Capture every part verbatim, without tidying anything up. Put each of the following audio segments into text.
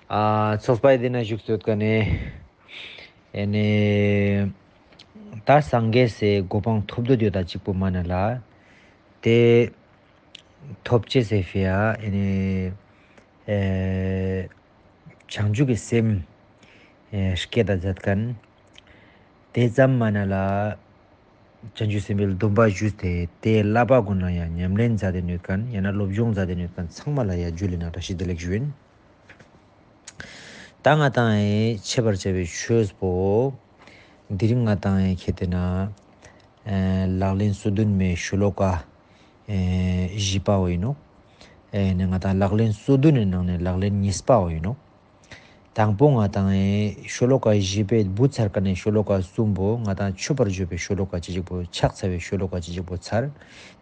ཨ་ཚོགས་པའི་འདི་ན་བཞུགས་སྡོད་མཁན་ནི་ཨེ་ནི་ད་སངས་རྒྱས་སའི་གོ་འཕང་ཐོབ་འདོད་ཡོད་ད་གཅིག་པོ་མ་ན་ལ་དེ་ཐོབ་ཅེས་སའི་ཕི་ཡ་ཨེ་ནི་ཨེ་བྱང་ཆུབ་ཀྱི་སེམས་ཨེ་སྐྱེད་ད་མཛད་མཁན། དེ་ཙམ་མ་ན་ལ་བྱང་ཆུབ་སེམས་དཔའི་སྡོམ་པ་ཞུས་ཏེ་དེའི་བསླབ་པ་ཀུན་ལ་ཡང་ཉམས་ལེན་མཛད་དེ་ནུས་མཁན་ཡང་ན་སློབ་སྦྱོང་མཛད་དེ་ནུས་མཁན་ཚང་མ་ལ་ཡང་ཇུ་ལེ་ན་བཀྲ་ཤིས་བདེ་ལེགས་ཞུ་ཡིན། ད་ང་དང་ཨེ་འཆད་པར་བྱ་བའི་ཆོས་པོ། དེ་རིང་ང་དང་ཨེ་ཁེ་ཏེ་ན་ཨེ་ལག་ལེན་སོ་བདུན་མའི་ཤོ་ལོ་ཀ་ཨེ་བཞི་པའོ་ཡིན་ནོ། ཨེ་ནི་ང་དང་ལག་ལེན་སོ་བདུན་ནི་ནང་ནས་ལག་ལེན་གཉིས་པའོ་ཡིན་ནོ། དང་པོ་ང་དང་ཨེ་ཤོ་ལོ་ཀ་བཞི་པའི་བུ་ཚར་ཀ་ནས་ཤོ་ལོ་ཀ་གསུམ་པོ་ང་དང་མཆོད་པར་བརྗོད་པའི་ཤོ་ལོ་ཀ་ཅི་ཅིག་པོ་ཕྱག་འཚལ་བའི་ཤོ་ལོ་ཀ་ཅི་ཅིག་པོ་ཚར།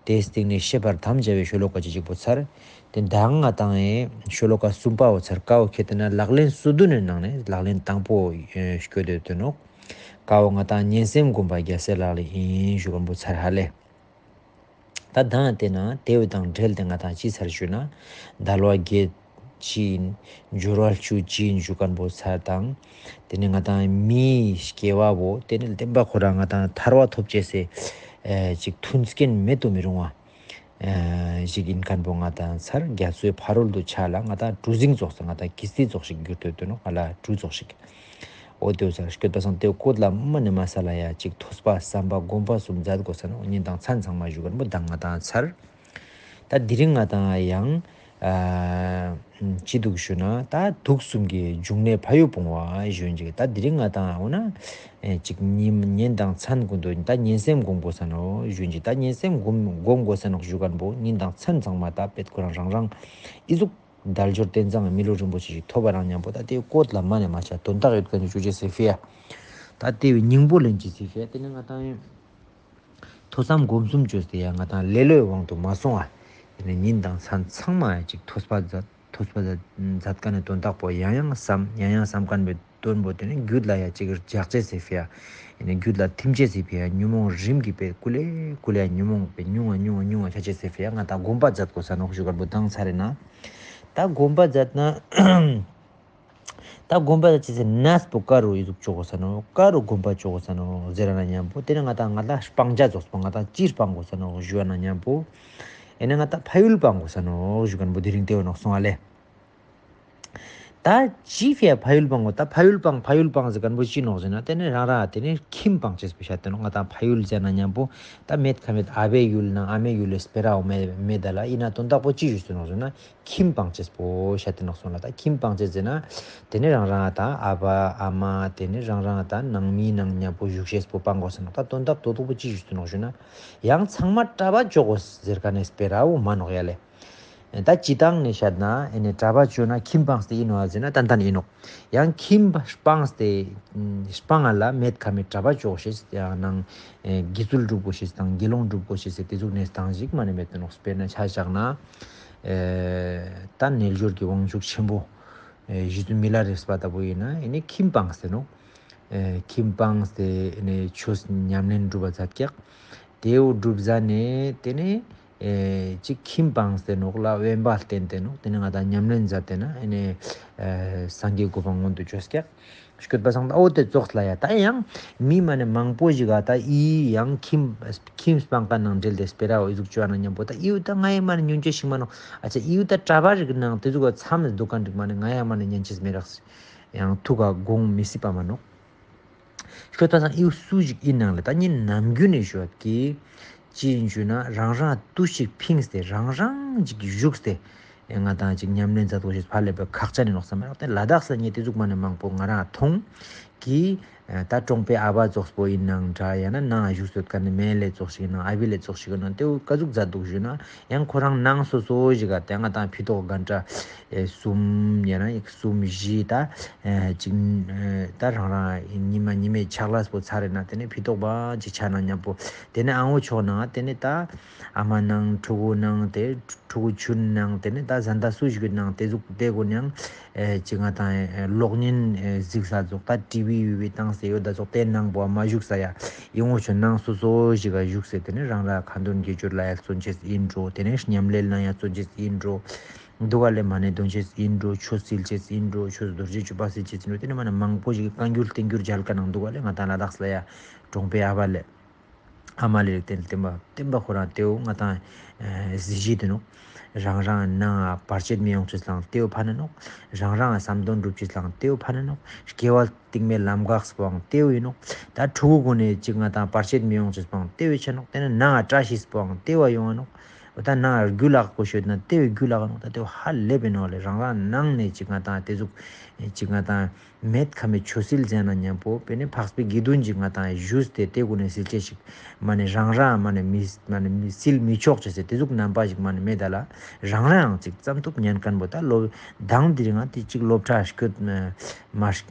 དེའི་སྟེང་ནས་བཤད་པར་དམ་བཅའ་བའི་ཤོ་ལོ་ཀ་ཅི་ཅིག་པོ་ཚར། དེ་མདང་ང་དང་ཨེ་ཤོ་ལོ་ཀ་གསུམ་པའོ་ཚར་ཀའོ་ཁེ་ཏེ་ན་ལག་ལེན་སོ་བདུན་ནི་ནང་ནས་ལག་ལེན་དང་པོ་ཨེ་སྐྱོད་དོད་དོ་ནོ། ཀའོ་ང་དང་ཉན་སེམས་སྒོམ་པ་རྒྱལ་སྲས་ལག་ལེན་ཡིན་ཞུ་མཁན་པོ་ཚར་ཧ་ལེ། ད་དང་དེ་ན་དེ་བས་དང་འབྲེལ་ཏེ་ང་དང་ཅི་ཚར་ཞུ་ན། དལ་བ་བརྒྱད་ཅི་ཡིན། འབྱོར་བ་བཅུ་ཅི་ཡིན་ཞུ་མཁན་པོ་ཚར་དང་། དེ་ནས་ང་དང་མིའི་སྐྱེ་བ་བོ་དེ་ནས་བདེན་པ་ཁོ་རང་ང་དང་ཐར་བ་ཐོབ་ཅེས་སེ་ཨེ་ཅིག་མཐུན་རྐྱེན་མེད་དུ་མི་རུང་བ་ཨེ་ཞིག་ཡིན་མཁན་པོ་ང་དང་ཚར། རྒྱ་མཚོའི་ཕ་རོལ་ཏུ་ཆ་ལ་ང་དང་གྲུ་གཟིངས་ཙོགས་སེ་ང་དང་ཀི་སྟི་ཙོགས་ཤིག་གྱུར་ཏོ་དོ་ནོ་ང་ལ་གྲུ་ཙོགས་ཤིག་འོ་དེ་བས་སྐྱོད་པ་སང་དེ་བཀོད་ལ་མ་ནི་མ་ས་ལ་ཡ་ཅིག་ཐོས་པ་བསམ་པ་སྒོམ་པ་གསུམ་མཛད་དགོས་ས་ནོ། ཉིན་དང་མཚན་ཚང་མ་བཞུགས་མཁན་པོ་དང་ང་དང་ཚར། ད་དེ་རིང་ང་དང་ཡང་ཨ་ཅི་འདུག་ཞུ་ན་ད་དུག་གསུམ་གྱི་འབྱུང་གནས་ཕ་ཡུལ་སྤོང་བ་ཞུ་ཡིན་ཅིག་ད་དེ་རིང་ང་དང་འོ་ན་ཨེ་ཅིག་ཉིན་ཉིན་དང་མཚན་ཀུན་ཏུ་ད་ཉན་སེམས་སྒོམ་དགོས་ས་ནོ་ཞུ་ཡིན་ཅིག་ད་ཉན་སེམས་སྒོམ་སྒོམ་དགོས་ས་ནོ་ཞུ་མཁན་པོ་ཉིན་དང་མཚན་ཚང་མ་ད་དཔེ་ཁོ་རང་རང་རང་ཨི་ཟུག་དལ་འབྱོར་རྟེན་བཟང་མི་ལུས་རིན་པོ་ཆེ་ཞིག་ཐོབ་པ་རང་མཉམ་པོ་ད་དེའི་བཀོད་ལ་མ་ནས་མ་ཆ་དོན་དག་ཡོད་མཁན་ཞུ་ཅེས་སེ་ཕི་ཡ། ད་དེ་བས་སྙིང་པོ་ལེན་ཅེས་སེ་ཕི་ཡ་དེ་ནི་ང་དང་ཡིན། ཐོས་བསམ་སྒོམ་གསུམ་བཅོས་ཏེ་ཡང་ང་དང་ལེ་ལོའི་དབང་དུ་མ་སོང་བ། དེ་ནི་ཉིན་དང་མཚན་ཚང་མ་ཡང་ཅིག་ཐོས་པ་མཛད་ཐོས་པ་མཛད་མཛད་མཁན་ནི་དོན་དག་པོ་ཡང་ཡང་བསམ་ཡང་ཡང་བསམ་མཁན་པའི་དོན་པོ་དེ་ནི་རྒྱུད་ལ་ཡང་ཅིག་རྒྱག་ཅེས་སེ་ཕི་ཡ། དེ་ནི་རྒྱུད་ལ་ཐིམ་ཅེས་སེ་ཕི་ཡ་ཉོན་མོངས་རིམ་གྱིས་པའི་ཀུ་ལེ་ཀུ་ལེ་ཉོན་མོངས་པའི་ཉུང་བ་ཉུང་བ་ཉུང་བ་ཆ་ཅེས་སེ་ཕི་ཡ་ང་དང་སྒོམ་པ་མཛད་དགོས་ས་ནོག་ཞུ་གར་པོ་དང་ཚར་རེ་ན། ད་སྒོམ་པ་མཛད་ན། ད་སྒོམ་པ་ཅི་ཟེར་ན་སྤུ་ཀ་རུ་ཡི་ཟུག་ཅོག་གོ་ས་ནོ། ཀ་རུ་སྒོམ་པ་ཅོག་གོ་ས་ནོ་ཟེར་ན་མཉམ་པོ་དེ་ནི་ང་དང་ང་དང་སྤང་བྱ་རྫོགས་སྤང་ང་དང་ཅིར་སྤང་གོ་ས་ནོ་ཞུ་བ་ན་མཉམ་པོ། ཨེ་ནི་ང་དང་ཕ་ཡུལ་སྤང་གོ་ས་ནོ་ཞུ་མཁན་པོ་དེ་རིང་དེ་བས་ནོག་སོང་ཨ་ལེ། ད་ཅི་ཕི་ཡ་ཕ་ཡུལ་སྤང་གོ་ད་ཕ་ཡུལ་སྤང་ཕ་ཡུལ་སྤང་ཟེར་མཁན་པོ་ཅི་ནོག་ཟེར་ན་དེ་ནི་རང་རང་དེ་ནི་ཁྱིམ་སྤང་ཅེས་པོ་བཤད་དེ་ནོ་ང་དང་ཕ་ཡུལ་ཟེར་ན་མཉམ་པོ་ད་མེད་ཁ་མེད་ཨ་བའི་ཡུལ་ན་ཨ་མའི་ཡུལ་ལས་སྤེ་ར་འོ་མེ་མེད་ད་ལ་ཡིན་ན་དོན་དག་པོ་ཅི་ཞུ་སུ་ནོག་ཟེར་ན། ཁྱིམ་སྤང་ཅེས་པོ་བཤད་དེ་ནོག་སོང་ལ་ད་ཁྱིམ་སྤང་ཅེས་ཟེར་ན། དེ་ནི་རང་རང་དང་ཨ་ཕ་ཨ་མ་དེ་ནི་རང་རང་དང་ནང་མི་ནང་མཉམ་པོ་བཞུགས་ཤེས་པོ་སྤང་དགོས་ཟེར་ནོག་ད་དོན་དག་ཏོག་ཏོག་པོ་ཅི་ཞུ་སྟོན་ནོག་ཞུ་ན། ཡང་ཚང་མ་གྲྭ་པ་ཅོག་གོ་ཟེར་ག་ནས་སྤེ་ར་འོ་མ་ནོག་ཡ་ལེ། ད་སྤྱི་བཏང་ནས་བཤད་ན་ཨེ་ནི་གྲྭ་པ་ཅོ་ན་ཁྱིམ་སྤངས་ཏེ་ཡིན་ནོག་ཟེར་ན་ཏན་ཏན་ཡིན་ནོག་ཡང་ཁྱིམ་སྤངས་ཏེ་སྤང་ང་ལ་མེད་ཁ་མེད་གྲྭ་པ་ཅོག་ཤེས་ཡང་ནང་དགེ་ཚུལ་སྒྲུབ་དགོས་ཤེས་དང་དགེ་སློང་སྒྲུབ་དགོས་ཤེས་ཟེར་དེ་ཟུག་ནས་དང་ཞིག་མ་ནས་མེད་དུ་ནོག་དཔེར་ན་ཆ་བཞག་ན། ཨེ་ད་རྣལ་འབྱོར་གྱི་དབང་ཕྱུག་ཆེན་པོ། ཨེ་རྗེ་བཙུན་མི་ལ་རས་པ་ལྟ་བུ་ཡིན་ན་ཨེ་ནི་ཁྱིམ་སྤངས་ཟེར་ནོག་ཨེ་ཁྱིམ་སྤངས་ཏེ་ཨེ་ནི་ཆོས་ཉམས་ལེན་སྒྲུབ་པ་མཛད་ཀྱག་དེའུ་སྒྲུབ་ཟ་ནས་དེ་ནི་ཨེ་ཅིག་ཁྱིམ་སྤངས་ཏེ་ནོག་ལ་དབེན་པ་བསྟེན་ཏེ་ནོག་དེ་ནི་ང་དང་ཉམས་ལེན་མཛད་དེ་ན་ཨེ་ནི་ཨེ་སངས་རྒྱས་གོ་འཕང་མངོན་དུ་བྱོས་ཀྱག་སྐྱོད་པ་སང་ད་ཨོ་དེ་ཙོགས་ལ་ཡ་ད་ཡང་མི་མ་ནི་མང་པོ་ཞིག་ག་ད་ཨི་ཡང་ཁྱིམ་ཁྱིམ་སྤང་ཀ་ནང་འབྲེལ་ཏེ་སྤེ་ར་འོ་ཨི་ཟུག་ཅོ་ཨ་ན་མཉམ་པོ་ད་ཨིའུ་ད་ང་ཡི་མ་ནི་ཉོན་ཅེས་ཤིག་མ་ནོ་ཨ་ཅེ་ཨིའུ་ད་གྲྭ་པ་རིག་ནང་དེ་ཟུག་ག་མཚམས་འདུག་ག་འགྲིག་མ་ནི་ང་ཡ་མ་ནི་ཉན་ཅེས་མི་རག་ཡང་ཐུག་ག་དགོངས་མི་སྲིད་པ་མ་ནོ། ཤོད་ད་སང་ཨིའུ་སུ་ཞིག་ཨིན་ནང་ལ་ད་ཉིན་ནམ་རྒྱུན་ནས་ཤོད་ཀི། ཅི་ཨིན་ཞུ་ན་རང་རང་དུ་ཞིག་ཕིངས་ཏེ་རང་རང་ཅིག་བཞུགས་ཏེ། ང་དང་ཅིག་ཉམས་ལེན་མཛད་དགོས་ཞེས་ཕར་ལས་པའི་ཁག་ཅན་ནི་ནོག་བསམ་མེད་རོགས་དེ་ལ་དྭགས་ས་ཉེ་དེ་ཟུག་མ་ནས་མང་པོ་ང་རང་མཐོང་གི། ད་གྲོང་པའི་ཨ་བ་ཙོགས་པོ་ཨིན་ནང་འདྲ་ཡང་ན་ནང་བཞུགས་སོད་ཀ་ནི་མེ་ལེ་ཙོགས་ཤིག་ནང་ཨ་བི་ལེ་ཙོགས་ཤིག་ནང་དེ་ག་ཟུག་མཛད་འདུག་ཞུ་ན་ཡང་ཁོ་རང་ནང་སོ་སོ་ཞིག་ག་དེ་ང་དང་ཕི་ཏོག་ག་འདྲ། ཨེ་གསུམ་ཡང་ན་གསུམ་བཞི་ད་ཨེ་གཅིག་ཨེ་ད་རང་རང་ཉི་མ་ཉི་མའི་ཆག་ལས་པོ་ཚར་རེ་ན་དེ་ནས་ཕི་ཏོག་པ་གཅིག་ཆ་ན་མཉམ་པོ་དེ་ནས་ཨང་བོ་ཕྱོགས་ནང་དེ་ནས་ད་ཨ་མ་ནང་ཕྲུ་གུ་ནང་དེ་ཕྲུ་གུ་ཆུན་ནང་དེ་ནས་ད་བཟའ་ཟླ་སུ་ཞིག་གི་ནང་དེ་ཟུག་དེ་གོ་ནང་ཨེ་གཅིག་ང་དང་ཨེ་གློག་བརྙན་ཨེ་གཟིགས་ས་ཟོག་ད་ཊི་ཝི་ཡུ་བི་བཏང་སེ་ཡོད་ད་ཟོག་དེ་ནང་པོ་མ་བཞུགས་ས་ཡ་ཨིང་བོ་ཆོ་ནང་སོ་སོ་ཞིག་ག་བཞུགས་སེ་དེ་ནས་རང་རང་ཁ་འདོན་དགེ་སྦྱོར་ལ་ཡ་བརྩོན་ཆེས་ཨིན་འགྲོ་དེ་ནས་ཉམས་ལེན་ལ་ཡ་བརྩོན་ཆེས་ཨིན་འགྲོ། འདུག་ག་ལས། མ་ཎི་འདོན་ཅེས་ཡིན་འགྲོ། ཆོས་སིལ་ཅེས་ཡིན་འགྲོ། ཆོས་རྡོ་རྗེ་གཅོད་པ་སིལ་ཅེས་ཡིན་འགྲོ། དེ་ནས་མ་ཎི་མང་པོ་ཞིག་བཀའ་འགྱུར་བསྟན་འགྱུར་མཇལ་ཁ་གནང་འདུག་ག་ལས། ང་དང་ལ་དྭགས་ལ་ཡ་གྲོང་པའི་ཨ་བ་ལེ། ཨ་མ་ལེ་རིགས་བསྟན་བསྟན་པ་བསྟན་པ་ཁོ་རང་དེའུ་ང་དང་གཟི་བརྗིད་དེ་ནོག། རང་རང་ནང་བར་ཆད་མི་ཡོང་ཅེས་ལའང་དེའུ་ཕན་ནོག། རང་རང་བསམ་དོན་འགྲུབ་ཅེས་ལའང་དེའུ་ཕན་ནོག། སྐྱེ་བ་རྟིང་མའི་ལམ་འགག་སྤོའང་དེའུ་ཡིན་ནོག། ད་ཕྲུ་གུ་གུན་ནས་ཅིག་ང་དང་བར་ཆད་མི་ཡོང་ཅེས་སྤོའང་དེའུ་ཆ་ནོག། དེ་ནས་ནང་བཀྲ་ཤིས་སྤོའང་དེའུ་ཡོང་ང་ནོག། ད་ནང་རྒྱུ་ལག་གོ་ཤོད་ན་དེའུ་རྒྱུ་ལག་ནོག། ད་དེའུ་ཧ་ལས་པའི་ནོག་ལས། རང་རང་ནང་ནས་ཅིག་ང་དང་དེ་ཟུག་ཅིག་ང་དང་མེད་ཁ་མེད་ཆོས་སིལ་ཟེར་ན་མཉམ་པོ་དཔེར་ན་འཕགས་པའི་དགེ་འདུན་ཅིག་ང་དང་བཞུགས་ཏེ་དེ་གུན་ནས་སིལ་ཅེས་ཤིག་མ་ནས་རང་རང་མ་ནས་མི་མ་ནས་མི་སིལ་མི་ཆོག་ཅེས་ཟེར་དེ་ཟུག་རྣམ་པ་ཞིག་མ་ནས་མེད་ད་ལ། རང་རང་ཡང་ཅིག་བརྩམས་ཐུབ་ཉན་མཁན་པོ་ད་ལོ་དང་དེ་རིང་ང་དེ་ཅིག་སློབ་གྲྭ་སྐྱོད་མ་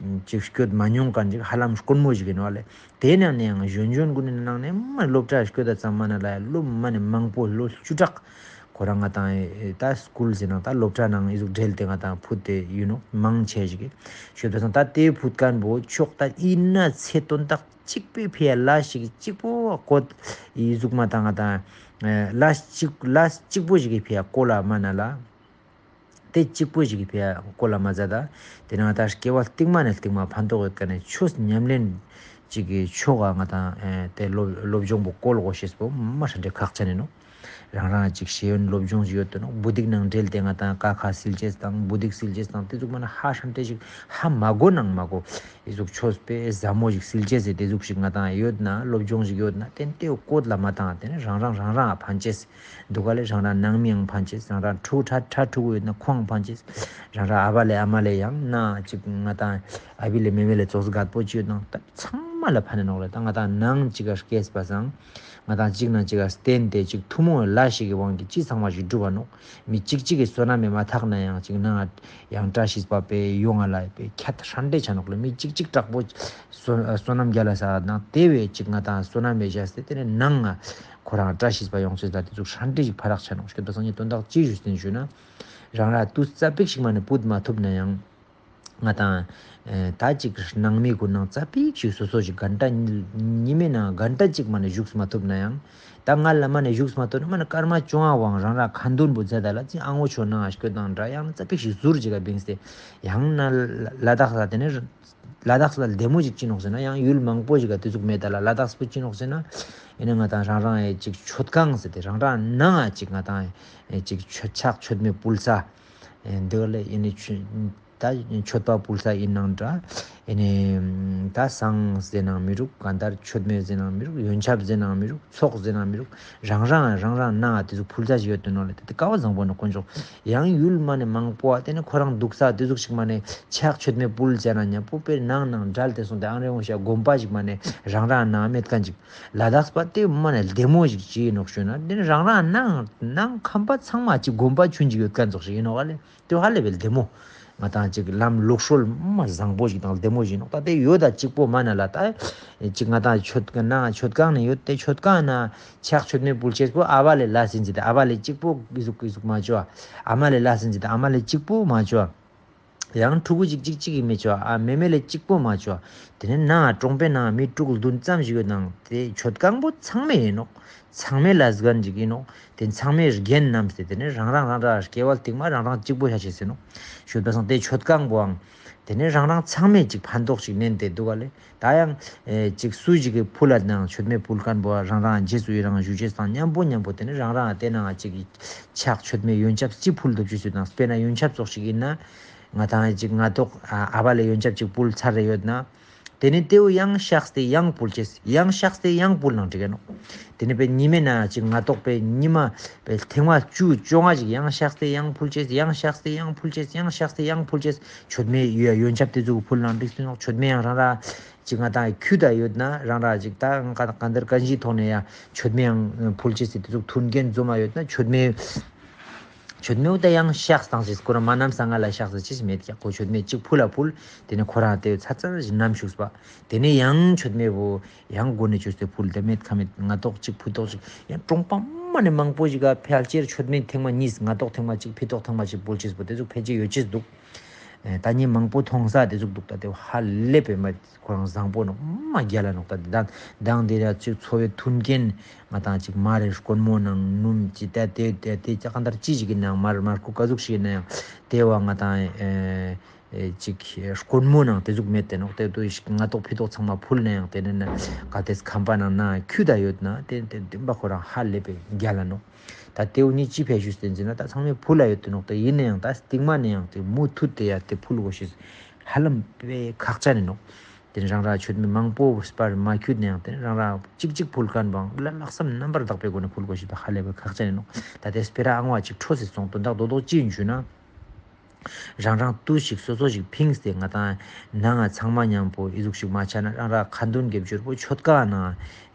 ཅིག་སྐྱོད་མ་མྱོང་མཁན་ཅིག་ཧ་ལམ་དཀོན་མོ་ཞིག་ཡིན་བ་ལས། དེ་ནང་ནས་ཡང་གཞོན་གཞོན་ཀུན་ནས་ནང་ནས་མ་སློབ་གྲྭ་སྐྱོད་ད་ཙམ་མ་ན་ལ་ཡ་སློབ་མ་ནས་མང་པོ་ལོ་བཅུ་ཕྲག་ཁོ་རང་ང་དང་ད་སྐུལ་ཟེར་ན་ད་སློབ་གྲྭ་ནང་ཨི་ཟུག་འབྲེལ་ཏེ་ང་དང་ཕུད་དེ་ཡོད་ནོག་མང་ཆེ་ཞིག་གིས། ཞོད་པ་སང་ད་དེ་ཕུད་མཁན་པོ་ཆོག་ད་ཡིན་ན་ཚེ་དོན་དག་གཅིག་པའི་ཕི་ཡ་ལ་ཞིག་གཅིག་པོ་བཀོད་ཨི་ཟུག་མ་དང་ང་དང་ལ་གཅིག་ལ་གཅིག་པོ་ཞིག་གི་ཕི་ཡ་བཀོད་ལ་མ་ན་ལ། དེ་གཅིག་པོ་ཞིག་གི་ཕི་ཡ་བཀོད་ལ་མ་ཟ་ད། དེ་ནང་ད་སྐྱེ་བ་རྟིང་མ་ནས་རྟིང་མ་ཕན་ཐོགས་ཡོད་མཁན་ནས་ཆོས་ཉམས་ལེན་ཅིག་གི་ཆོག་ག་ང་དང་ཨེ་དེ་སློབ་སློབ་སྦྱོང་པོ་བཀོལ་དགོས་ཤེས་པོ་མ་ཧྲ་འདྲེ་ཁག་ཆེ་ནས་ནོ། རང་རང་ཅིག་ཤེས་ཡོན་སློབ་སྦྱོང་ཞིག་ཡོད་དོ་ནོ། བུ་དིག་ནང་འབྲེལ་ཏེ་ང་དང་ཀ་ཁ་སིལ་ཅེས་དང་བུ་དིག་སིལ་ཅེས་དང་དེ་ཟུག་མ་ན་ཧ་ཧྲ་འདྲེ་ཞིག་ཧ་མ་གོ་ནང་མ་གོ། ཨི་ཟུག་ཆོས་པས་ཟབ་མོ་ཞིག་སིལ་ཅེས་ཟེར་དེ་ཟུག་ཞིག་ང་དང་ཡོད་ན་སློབ་སྦྱོང་ཞིག་ཡོད་ན་ཏན་ཏེ་བཀོད་ལ་མ་བཏང་དེ་ནི་རང་རང་རང་རང་ཕན་ཅེས། འདུག་ག་ལས། རང་རང་ནང་མིའང་ཕན་ཅེས། རང་རང་ཕྲུ་གུ་ཕྲ་ཕྲ་ཕྲུ་གུ་ཡོད་ན་ཁོང་ཕན་ཅེས། རང་རང་ཨ་བ་ལས་ཨ་མ་ལས་ཡང་ན་ཅིག་ང་དང་ཨ་བི་ལས་མེ་མེ་ལས་ཚོགས་སུ་དགའ་པོ་ཅི་ཡོད་ན་ད་ཚང་མ་ལ་ཕན་ནོག་ལས། ད་ང་དང་ནང་ཅིག་ག་སྐྱེས་པ་སང་ང་དང་ཅིག་ན་ཅིག་ག་བརྟེན་ཏེ་ཅིག་ཐུན་མོང་ལ་ཞིག་གི་དབང་གིས་ཅི་ཚང་མ་ཞིག་འགྲུབ་པ་ནོག། མི་གཅིག་གཅིག་གི་བསོད་ནམས་མེ་མ་ཐག་ན་ཡང་ཅིག་ན་ཡང་བཀྲ་ཤིས་པ་པའི་ཡོང་ང་ལ་པའི་ཁྱད་ཧྲན་ཏེ་ཆ་ནོག་ལས། མི་གཅིག་གཅིག་དྲག་པོ་བསོད་བསོད་ནམས་རྒྱ་ལ་ས་ནང་དེ་བས་ཅིག་ང་དང་བསོད་ནམས་མེ་བཞག་སྟེ་དེ་ནས་ནང་ང་ཁོ་རང་བཀྲ་ཤིས་པ་ཡོང་ཚུལ་ལ་དེ་ཚོ་ཧྲན་ཏེ་ཞིག་ཕ་རག་ཆ་ནོག་ཞིག་ད་སང་ཉིན་དོན་དག་ཅི་ཞུ་སྟེ་ཞུ་ན། རང་ར་དུས་ཙ་པིག་ཞིག་མ་ནས་བུད་མ་ཐུབ་ན་ཡང་། ང་དང་། ད་ཅིག་ནང་མི་ཀུན་ནང་ཙ་པིག་ཞིག་སོ་སོ་ཞིག་གན་ཏ་ཉི་མའི་ནང་གན་ཏ་གཅིག་མ་ནས་བཞུགས་མ་ཐུབ་ན་ཡང་། ད་ང་ལ་མ་ནས་བཞུགས་མ་ཐུབ་ན་མ་ནས་སྐར་མ་བཅོ་ལྔ་བང་རང་ར་ཁ་འདོན་པོ་མཛད་ད་ལ་ཅི་ཨང་འོ་ཆོ་ནང་ཨ་ཤི་ཀོ་དང་འདྲ་ཡང་ཙ་པིག་ཞིག་ཟུར་ཅིག་ག་བིངས་ཏེ། ཡང་ན་ལ་དྭགས་ལ་དེ་ནས། ལ་དྭགས་ལ་བདེ་མོ་ཞིག་ཅི་ནོག་ཟེར་ན་ཡང་ཡུལ་མང་པོ་ཞིག་ག་དེ་ཟུག་མེད་ད་ལ་ལ་དྭགས་པོ་ཅི་ནོག་ཟེར་ན། ཡིན་ན་ང་དང་རང་རང་ཡི་ཅིག་མཆོད་ཁང་ཟེར་ཏེ་རང་རང་ནང་ཅིག་ང་དང་ཡི་ཅིག་མཆོད་ཕྱག་མཆོད་མེ་ཕུལ་ས། འདི་ལ་ཡིན་ནི་ཆུ་ད་མཆོད་པ་ཕུལ་ས་ཡིན་ནང་འདྲ། ཡིན་ནི་ད་བསང་ཟེར་ནང་མི་རུག་གང་ལྟར་མཆོད་མེ་ཟེར་ནང་མི་རུག་ཡོན་ཆབ་ཟེར་ནང་མི་རུག་ཚོགས་ཟེར་ནང་མི་རུག་རང་རང་རང་རང་ནང་དེ་ཚོ་ཕུལ་ས་ཞིག་ཡོད་དོ་ནོ་ལ་དེ་དེ་ཀ་བ་བཟང་པོ་ནི་དཀོན་མཆོག་ཡང་ཡུལ་མ་ནས་མང་པོ་བ་དེ་ནི་ཁོ་རང་འདུག་ས་དེ་ཟུག་ཞིག་མ་ནས་ཕྱག་མཆོད་མེ་ཕུལ་ཟེར་ན་མཉམ་པོ་དཔེར་ནང་ནང་འབྲལ་དེ་སོང་དེ་ཨང་རེ་འོང་ཤ་དགོན་པ་ཞིག་མ་ནས་རང་རང་ནང་མེད་མཁན་ཅིག་ལ་དྭགས་པ་དེ་མ་ནས་བདེ་མོ་ཞིག་ཅི་ཡིན་ནོག་ཞུས་ན་དེ་ནི་རང་རང་ནང་ནང་ཁམས་པ་ཚང་མ་ཅིག་དགོན་པ་ཆུན་ཅིག་ཡོད་མཁན་ཙོགས་ཞིག་ཡིན་ནོག་ལེ། དེ་ཧ་ལས་པའི་བདེ་མོ། ང་དང་ཅིག་ལམ་ལུགས་སྲོལ་མ་བཟང་པོ་ཞིག་དང་བདེ་མོ་ཞིག་ནོག་ད་དེ་ཡོད་ད་གཅིག་པོ་མ་ན་ལ་ད། ཅིག་ང་དང་མཆོད་ན་མཆོད་ཁང་ནས་ཡོད་དེ་མཆོད་ཁང་ན་ཕྱག་མཆོད་མེ་ཕུལ་ཅེས་པོ་ཨ་བ་ལས་ལ་སིན་ཅི་དེ་ཨ་བ་ལས་གཅིག་པོ་གི་ཟུག་གི་ཟུག་མ་བཅོ། ཨ་མ་ལས་ལ་སིན་ཅི་དེ་ཨ་མ་ལས་གཅིག་པོ་མ་བཅོ། ཡང་ཕྲུ་གུ་གཅིག་གཅིག་གཅིག་གི་མི་བཅོ་ཨ་མེ་མེ་ལས་གཅིག་པོ་མ་བཅོ། དེ་ནས་ན་གྲོང་པའི་ནང་མི་དྲུག་བདུན་ཙམ་ཞིག་ཡོད་ནང་དེ་མཆོད་ཁང་པོ་ཚང་མེ་ཡིན་ནོག་ཚང་མའི་ལ་སྒན་ཅིག་ཡིན་ནོག་དེ་ཚང་མའི་རྒན་རྣམས་ཏེ་དེ་ནས་རང་རང་རང་རང་སྐྱེ་བ་རྟིང་མ་རང་རང་གཅིག་པོ་ཤ་ཆེ་ཟེར་ནོག་ཞོད་པ་སང་དེ་མཆོད་ཁང་པོའང་དེ་ནས་རང་རང་ཚང་མས་ཅིག་ཕན་ཐོགས་ཤིག་ནན་ཏེ་འདུག་ག་ལེ། ད་ཡང་ཅིག་སུ་ཞིག་གི་ཕུལ་ལ་ནང་མཆོད་མེ་ཕུལ་མཁན་པོ་རང་རང་རྗེས་སུ་ཡི་རང་ཞུ་ཅེས་དང་མཉམ་པོ་མཉམ་པོ་དེ་ནས་རང་རང་དེ་ནང་ཅིག་ཕྱག་མཆོད་མེ་ཡོན་ཆབ་ཅི་ཕུལ་འདུག་ཅེས་སུ་དང་དཔེར་ན་ཡོན་ཆབ་ཙོགས་ཤིག་ཡིན་ན། ང་དང་ཅིག་ང་ཏོག་ཨ་བ་ལས་ཡོན་ཆབ་ཅིག་ཕུལ་ཚར་རེ་ཡོད་ན། དེ་ནས་དེའུ་ཡང་བཤགས་ཏེ་ཡང་ཕུལ་ཅེས་ཡང་བཤགས་ཏེ་ཡང་ཕུལ་ནང་འགྲིག་ག་ནོག་དེ་ནས་པའི་ཉི་མའི་ནང་ཅིག་ང་ཏོག་པའི་ཉི་མ་པའི་ཐེངས་མ་བཅུ་བཅོ་ལྔ་ཞིག་ཡང་བཤགས་ཏེ་ཡང་ཕུལ་ཅེས་ཡང་བཤགས་ཏེ་ཡང་ཕུལ་ཅེས་ཡང་བཤགས་ཏེ་ཡང་ཕུལ་ཅེས་མཆོད་མེ་ཡོད་ཡོན་ཆབ་དེ་ཚོ་ཕུལ་ནང་འགྲིག་སྟེ་ནོག་མཆོད་མེ་ཡང་རང་ར་ཅིག་ང་དང་ཁྱུ་ད་ཡོད་ན་རང་ར་ཅིག་ད་ག་ག་འདིར་ག་འཇིའི་ཐོག་ནས་ཡང་མཆོད་མེ་ཡང་ཕུལ་ཅེས་ཟེར་དེ་ཚོ་མཐུན་རྐྱེན་འཛོམས་མ་ཡོད་ན་མཆོད་མེ། མཆོད་མེ་འུ་ད་ཡང་བཤགས་བཏང་ཅེས་ཁོ་རང་མ་ནམ་སང་ང་ལ་བཤགས་ཟེར་ཅེས་མེད་ཀྱང་ཁོ་མཆོད་མེ་གཅིག་ཕུལ་ལ་ཕུལ། དེ་ནས་ཁོ་རང་དེ་ཚ་ཚ་ཞིག་ནམ་བཞུགས་པ། དེ་ནས་ཡང་མཆོད་མེ་བོ་ཡང་སྒོ་ནས་བཅོས་ཏེ་ཕུལ་དེ་མེད་ཁ་མེད་ང་ཏོག་གཅིག་ཕུ་ཏོག་ཅིག་ཡང་གྲོང་པ་མ་ནས་མང་པོ་ཞིག་ག་ཕལ་ཆེར་མཆོད་མེ་ཐེངས་མ་གཉིས་ང་ཏོག་ཐེངས་མ་གཅིག་ཕི་ཏོག་ཐེངས་མ་གཅིག་ཕུལ་ཅེས་པོ་དེ་ཚོ་ཕལ་ཆེར་ཡོད་ཅེས་འདུག་ད་ཉིན་མང་པོ་མཐོང་ས་དེ་ཟུག་འདུག་ད་དེ་ཧ་ལས་པའི་མ་ཁོ་རང་བཟང་པོ་ནོ་མ་རྒྱལ་ལ་ནོ། ད་དེ་དང་དང་དེ་ར་ཅིག་འཚོ་བའི་མཐུན་རྐྱེན་ང་དང་ཅིག་མ་རེད་དཀོན་མོ་ནང་སྣུམ་ཅི་ད་དེ་དེ་དེ་ཅག་གང་ལྟར་ཅི་ཞིག་ཡིན་ནའང་མར་མར་ཁུ་ག་ཟུག་ཞིག་ཡིན་ནའང་དེ་བ་ང་དང་ཨེ་ཅིག་དཀོན་མོ་ནང་དེ་ཟུག་མེད་དེ་ནོ། དེ་དུ་ཞིག་ང་ཏོག་ཕི་ཏོག་ཚང་མ་ཕུལ་ནའང་དེ་ནས་ན་ག་དེས་ཁམ་པ་ནང་ན་ཁྱུ་ད་ཡོད་ན་དེ་དེ་བདེན་པ་ཁོ་རང་ཧ་ལས་པའི་རྒྱལ་ལ་ནོ། ད་དེའུ་ནི་ཅི་ཕལ་ཞུས་ཏེ་འཛིན་ན་ད་ཚང་མས་ཕུལ་ལ་ཡོད་དུ་ནོག་ད་ཡིན་ན་ཡང་ད་སྟིང་མ་ནས་ཡང་དེ་མུ་མཐུད་དེ་ཡ་དེ་ཕུལ་དགོས་ཤེས་ཧ་ལམ་པའི་ཁག་ཅན་ནི་ནོག་དེ་རང་ར་ཆོད་མི་མང་པོ་སྤར་མ་ཁྱུད་ནས་ཡང་དེ་རང་ར་གཅིག་གཅིག་ཕུལ་མཁན་བང་ལ་ལྷག་བསམ་རྣམ་པར་དག་པའི་སྒོ་ནས་ཕུལ་དགོས་ཤེས་ད་ཧ་ལས་པའི་ཁག་ཅན་ནི་ནོག་ད་དེ་སྤེ་ར་ཨང་བ་གཅིག་འཕྲོ་སྲིད་སོང་དོན་དག་རྡོག་རྡོག་ཅི་ཡིན་ཞུ་ན། རང་རང་ཏུ་ཞིག་སོ་སོ་ཞིག་ཕིངས་ཏེ་ང་དང་ནང་ང་ཚང་མ་མཉམ་པོ་ཨི་ཟུག་ཞིག་མ་ཆ་ན་རང་ར་ཁ་འདོན་གེ་བྱུར་པོ་ཆོད་ཀ་ན་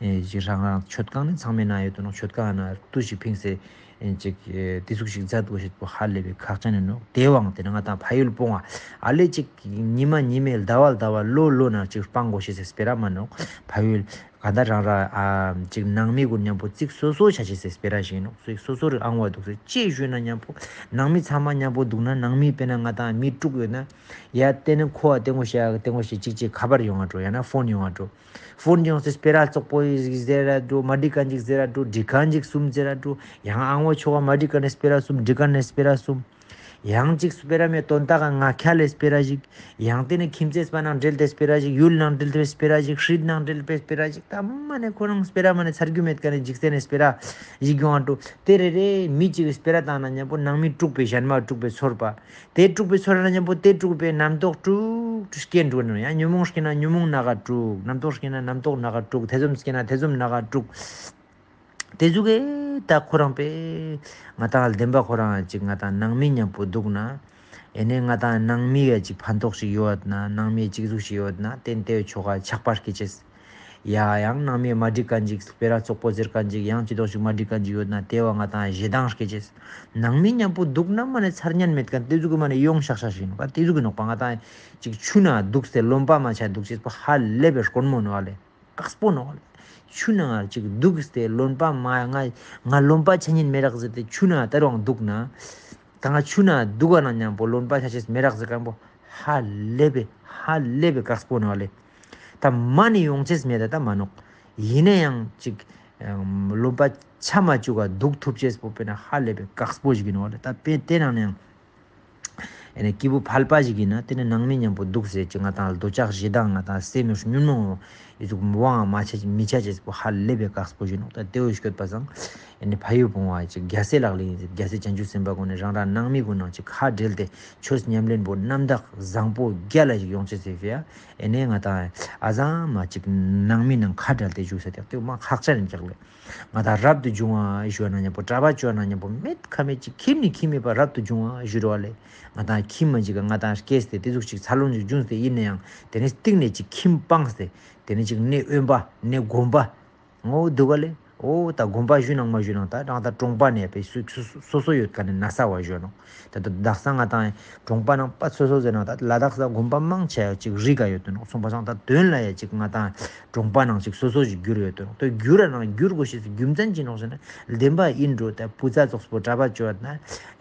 ཨེ་ཅིག་རང་རང་ཆོད་ཀ་ནི་ཚང་མའི་ན་ཡོད་དུ་ནོ། ཆོད་ཀ་ན་ཏུ་ཞིག་ཕིངས་ཏེ་ཨེ་ཅིག་ཨེ་ཏི་ཟུག་ཞིག་མཛད་དགོས་ཤེས་པོ་ཧ་ལས་པའི་ཁག་ཅན་ནི་ནོ། དེ་བང་དེ་ནི་ང་དང་ཕ་ཡུལ་སྤོང་བ་ཨ་ལེ་ཅིག་ཉི་མ་ཉི་མའི་ཟླ་བ་ཟླ་བ་ལོ་ལོ་ན་ཅིག་སྤང་དགོས་ཤེས་སྤེ་ར་མ་ནོ། ཕ་ཡུལ་ག་ད་རང་ར་ཨ་ཅིག་ནང་མི་གུན་མཉམ་པོ་ཅིག་སོ་སོ་ཆ་ཆེ་སེ་སྤེ་ར་ཞིག་ནོག་སོ་སོ་རི་ཨང་བ་འདུག་སེ་ཅེས་ཞུས་ན་མཉམ་པོ་ནང་མི་ཚང་མ་མཉམ་པོ་འདུག་ན་ནང་མི་དཔེར་ན་ང་དང་མི་དྲུག་ཡོད་ན་ཡ་དེ་ནི་ཁོ་བ་དེ་ངོ་ཤེས་ཡ་དེ་ངོ་ཤེས་ཅིག་ཅིག་ཁ་པར་ཡོང་བ་འགྲོ་ཡང་ན་ཕོན་ཡོང་བ་འགྲོ། ཕོན་ཡོང་སེ་སྤེ་ར་བཙོག་པོ་ཡི་ཟེར་ར་འགྲོ། མ་འགྲིག་ག་ཅིག་ཟེར་ར་འགྲོ། འགྲིག་ག་ཅིག་གསུམ་ཟེར་ར་འགྲོ། ཡང་ཨང་བ་ཆོ་ག་མ་འགྲིག་ག་ནས་སྤེ་ར་གསུམ། འགྲིག་ག་ནས་སྤེ་ར་གསུམ། ཡང་ཅིག་སྤེ་ར་མའི་དོན་དག་ང་ཁྱ་ལས་སྤེ་ར་ཞིག་ཡང་དེ་ནས་ཁྱིམ་མཚེས་པ་ནང་འབྲེལ་ཏེ་སྤེ་ར་ཞིག་ཡུལ་ནང་འབྲེལ་ཏེ་སྤེ་ར་ཞིག་ཧྲིད་ནང་འབྲེལ་ཏེ་སྤེ་ར་ཞིག་ད་མ་ནས་ཁོ་རང་སྤེ་ར་མ་ནས་ཚར་རྒྱུ་མེད་ཀ་ནས་འཇིག་རྟེན་ནས་སྤེ་ར་ཞིག་ཡོང་བ་འགྲོ། དེ་རེ་རེ་མི་གཅིག་གི་སྤེ་ར་བཏང་ན་མཉམ་པོ་ནང་མི་དཀྲུགས་པའི་གཞན་མ་དཀྲུགས་པའི་ཚོར་བ། དེ་དཀྲུགས་པའི་ཚོར་བ་ན་མཉམ་པོ་དེ་དཀྲུགས་པའི་རྣམ་རྟོག་དཀྲུག་དཀྲུག་སྐྱེ་འགྲོ་ནོ། ཡང་ཉོན་མོངས་སྐྱེ་ན་ཉོན་མོངས་ན་ག་དཀྲུག་རྣམ་རྟོག་སྐྱེ་ན་རྣམ་རྟོག་ན་ག་དཀྲུག་ཐེ་ཚོམ་སྐྱེ་ན་ཐེ་ཚོམ་ན་ག་དཀྲུག་དེ་ཟུག་གི་ད་ཁོ་རང་པས་ང་དང་བདེན་པ་ཁོ་རང་ཅིག་ང་དང་ནང་མི་མཉམ་པོ་འདུག་ན། ཨེ་ནས་ང་དང་ནང་མི་ཡ་ཅིག་ཕན་ཐོགས་ཤིག་ཡོད་ན་ནང་མི་ཅིག་ཟུག་ཞིག་ཡོད་ན་ཏན་ཏན་ཆོ་ག་ཆགས་པ་སྐྱེ་ཅེས། ཡ་ཡང་ནང་མི་མ་འགྲིག་ག་ཅིག་སྤེ་ར་བཙོག་པོ་ཟེར་ག་ཅིག་ཡང་ཅི་ཏོག་ཞིག་མ་འགྲིག་ག་ཅིག་ཡོད་ན་དེ་བ་ང་དང་ཞེ་སྡང་སྐྱེ་ཅེས། ནང་མི་མཉམ་པོ་འདུག་ན་མ་ནས་ཚར་ཉན་མེད་མཁན་དེ་ཟུག་གི་མ་ནས་ཡོང་ཤག་ཤག་ཞིག་ནོག་པ། དེ་ཟུག་གི་ནོག་པ་ང་དང་ཅིག་ཆུ་ན་འདུག་སྟེ་རློན་པ་མ་ཆ་འདུག་ཅེས་པོ་ཧ་ལས་པའི་དཀོན་མོ་ནོ་ཨ་ལེ། དཀགས་པོ་ནོ། ཆུ་ནང་ཅིག་འདུག་སྟེ་རློན་པ་མ་ང་ང་རློན་པ་ཆ་ཉན་མེ་རག་ཟེར་ཏེ་ཆུ་ནང་ལྟ་རུང་འདུག་ན། ད་ང་ཆུ་ནང་འདུག་ག་ན་མཉམ་པོ་རློན་པ་ཆ་ཆེས་མེ་རག་ཟེར་མཁན་པོ་ཧ་ལས་པའི་ཧ་ལས་པའི་དཀགས་པོ་ནོ་ལེ། ད་མ་ནི་ཡོང་ཆེས་མེད་ད་ད་མ་ནོག་ཡིན་ན་ཡང་ཅིག་རློན་པ་ཆ་མ་བཅུག་ག་འདུག་ཐུབ་ཆེས་པོ་དཔེར་ན་ཧ་ལས་པའི་དཀགས་པོ་ཞིག་ཡིན་ནོ་ལེ། ད་དཔེ་དེ་ནང་ནས་ཡང་། ཨེ་ནས་སྐྱེས་བུ་ཕལ་པ་ཞིག་ཡིན་ན་དེ་ནི་ནང་མི་མཉམ་པོ་འདུག་ཟེར་གྱི་ང་དང་འདོད་ཆགས་ཞེ་སྡང་ང་དང་སེམས་ཉོན་མོངས་ཡི་ཟུག་དབང་མ་ཆ་མི་ཆ་ཅེས་པོ་ཧ་ལས་པའི་དཀགས་པོ་ཞིག་ནོག་ད་དེ་འོ་སྐྱོད་པ་སང་ཨེ་ནི་ཕ་ཡུལ་སྤོང་བ་ཅིག་རྒྱལ་སྲས་ལག་ལེན་ཡིན་ཟེར་རྒྱལ་སྲས་བྱང་ཆུབ་སེམས་དཔའ་ཀུན་ནི་རང་རང་ནང་མི་ཀུན་ནང་ཅིག་ཁ་བྲལ་ཏེ་ཆོས་ཉམས་ལེན་པོ་རྣམ་དག་བཟང་པོ་རྒྱལ་ལ་ཞིག་ཡོང་ཅེས་ཟེར་ཕི་ཡ་ཨེ་ནས་ང་དང་ཨ་ཟང་མ་ཅིག་ནང་མི་ནང་ཁ་བྲལ་ཏེ་བཞུགས་ཟེར་དེ་དེ་མ་ཁག་ཅན་ཀྱག་ལེ། ང་དང་རབ་ཏུ་བྱུང་བ་ཞུ་བ་ན་མཉམ་པོ་གྲྭ་པ་བྱོན་ན་མཉམ་པོ་མེད་ཁ་མེད་ཅིག་ཁྱིམ་ནས་ཁྱིམ་མེད་པ་རབ་ཏུ་བྱུང་བ་ཞུ་རོ་བ་ལེ། ང་དང་ཁྱིམ་མ་ཅིག་ག་ང་དང་སྐྱེས་ཏེ་དེ་ཟུག་ཅིག་འཚར་ལོངས་ཅིག་བྱུང་སྟེ་ཡིན་ན་ཡང་དེ་ནས་སྟེང་ནས་ཅིག་ཁྱིམ་སྤངས་ཏེ་དེ་ནས་ཅིག་གནས་དབེན་པ་གནས་དགོན་པ་ངོ་འདུག་ག་ལེ། ཨོ་ད་དགོན་པ་ཞུ་ནང་མ་ཞུ་ནང་ད་རང་ད་གྲོང་པ་ནས་པའི་སུ་སུ་སུ་སོ་སོ་ཡོད་ག་ནས་ན་ས་བ་ཞུ་ནོ། ད་ད་དག་ས་ང་དང་གྲོང་པ་ནང་པ་སོ་སོ་ཟེར་ན་ད་ལ་དྭགས་ས་དགོན་པ་མང་ཆེ་ཅིག་རི་ག་ཡོད་དུ་ནོ་སོང་པ་སང་ད་དོན་ལ་ཡ་ཅིག་ང་དང་གྲོང་པ་ནང་ཅིག་སོ་སོ་ཅིག་བསྒྱུར་ཡོད་དུ་ནོ། ད་བསྒྱུར་ར་ནང་བསྒྱུར་དགོས་ཤེས་སུ་རྒྱུ་མཚན་ཅི་ནོག་ཟེར་ན་བདེན་པ་ཡིན་འགྲོ། ད་བུ་ཚ་ཙོགས་པོ་གྲྭ་པ་བཅོ་ན་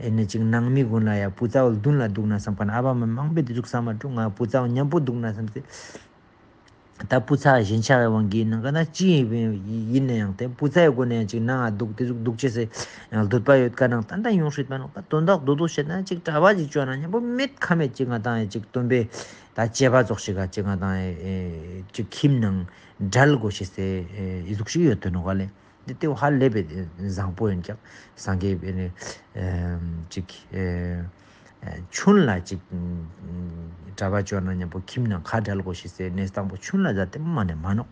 ཨེ་ནི་ཅིག་ནང་མི་ཀུན་ལ་ཡ་བུ་ཚ་བོ་མདུན་ལ་འདུག་ན་བསམ་པ་ན་ཨ་བ་མ་མང་པོས་དེ་ཟུག་བསམ་མ་འགྲོ། ང་བུ་ཚ་བོ་མཉམ་པོ་འདུག་ན་བསམ་སྟེ། ད་བུ་ཚ་གཞན་ཆགས་ཡོང་གི་ནང་ག་ན་ཅི་ཡིན་ཡིན་ན་ཡང་དེ་བུ་ཚ་ཡི་སྒོ་ནས་ཡང་ཅིག་ནང་ང་འདུག་དེ་ཟུག་འདུག་ཅེས་སེ་ཡང་འདོད་པ་ཡོད་ཀ་ནང་ད་ལྟ་ཡོང་སྲིད་པ་ནང་ད་དོན་དག་རྡོག་རྡོག་བཤད་ན་ཅིག་གྲྭ་པ་ཅིག་བཅོ་ན་མཉམ་པོ་མེད་ཁ་མེད་ཅིག་ང་དང་ཅིག་སྟོན་པས་ད་བཅས་པ་ཙོགས་ཤིག་ག་ཅིག་ང་དང་ཅིག་ཁྱིམ་ནང་འབྲལ་དགོས་ཤེས་སེ་ཡི་ཟུག་ཞིག་ཡོད་དོ་ནོ་ག་ལེ། འདི་ལྟེ་བ་ཧ་ལས་པའི་བཟང་པོ་ཡིན་ཀྱང་སངས་རྒྱས་པའི་ནི་ཅིག་ཆུན་ལ་ཅིག་གྲྭ་པ་བཅོ་ན་མཉམ་པོ་ཁྱིམ་ནང་ཁ་བྲལ་དགོས་ཤེས་སེ་གནས་སྟངས་པོ་ཆུན་ལ་ཟ་དེ་མ་ནས་མ་ནོག་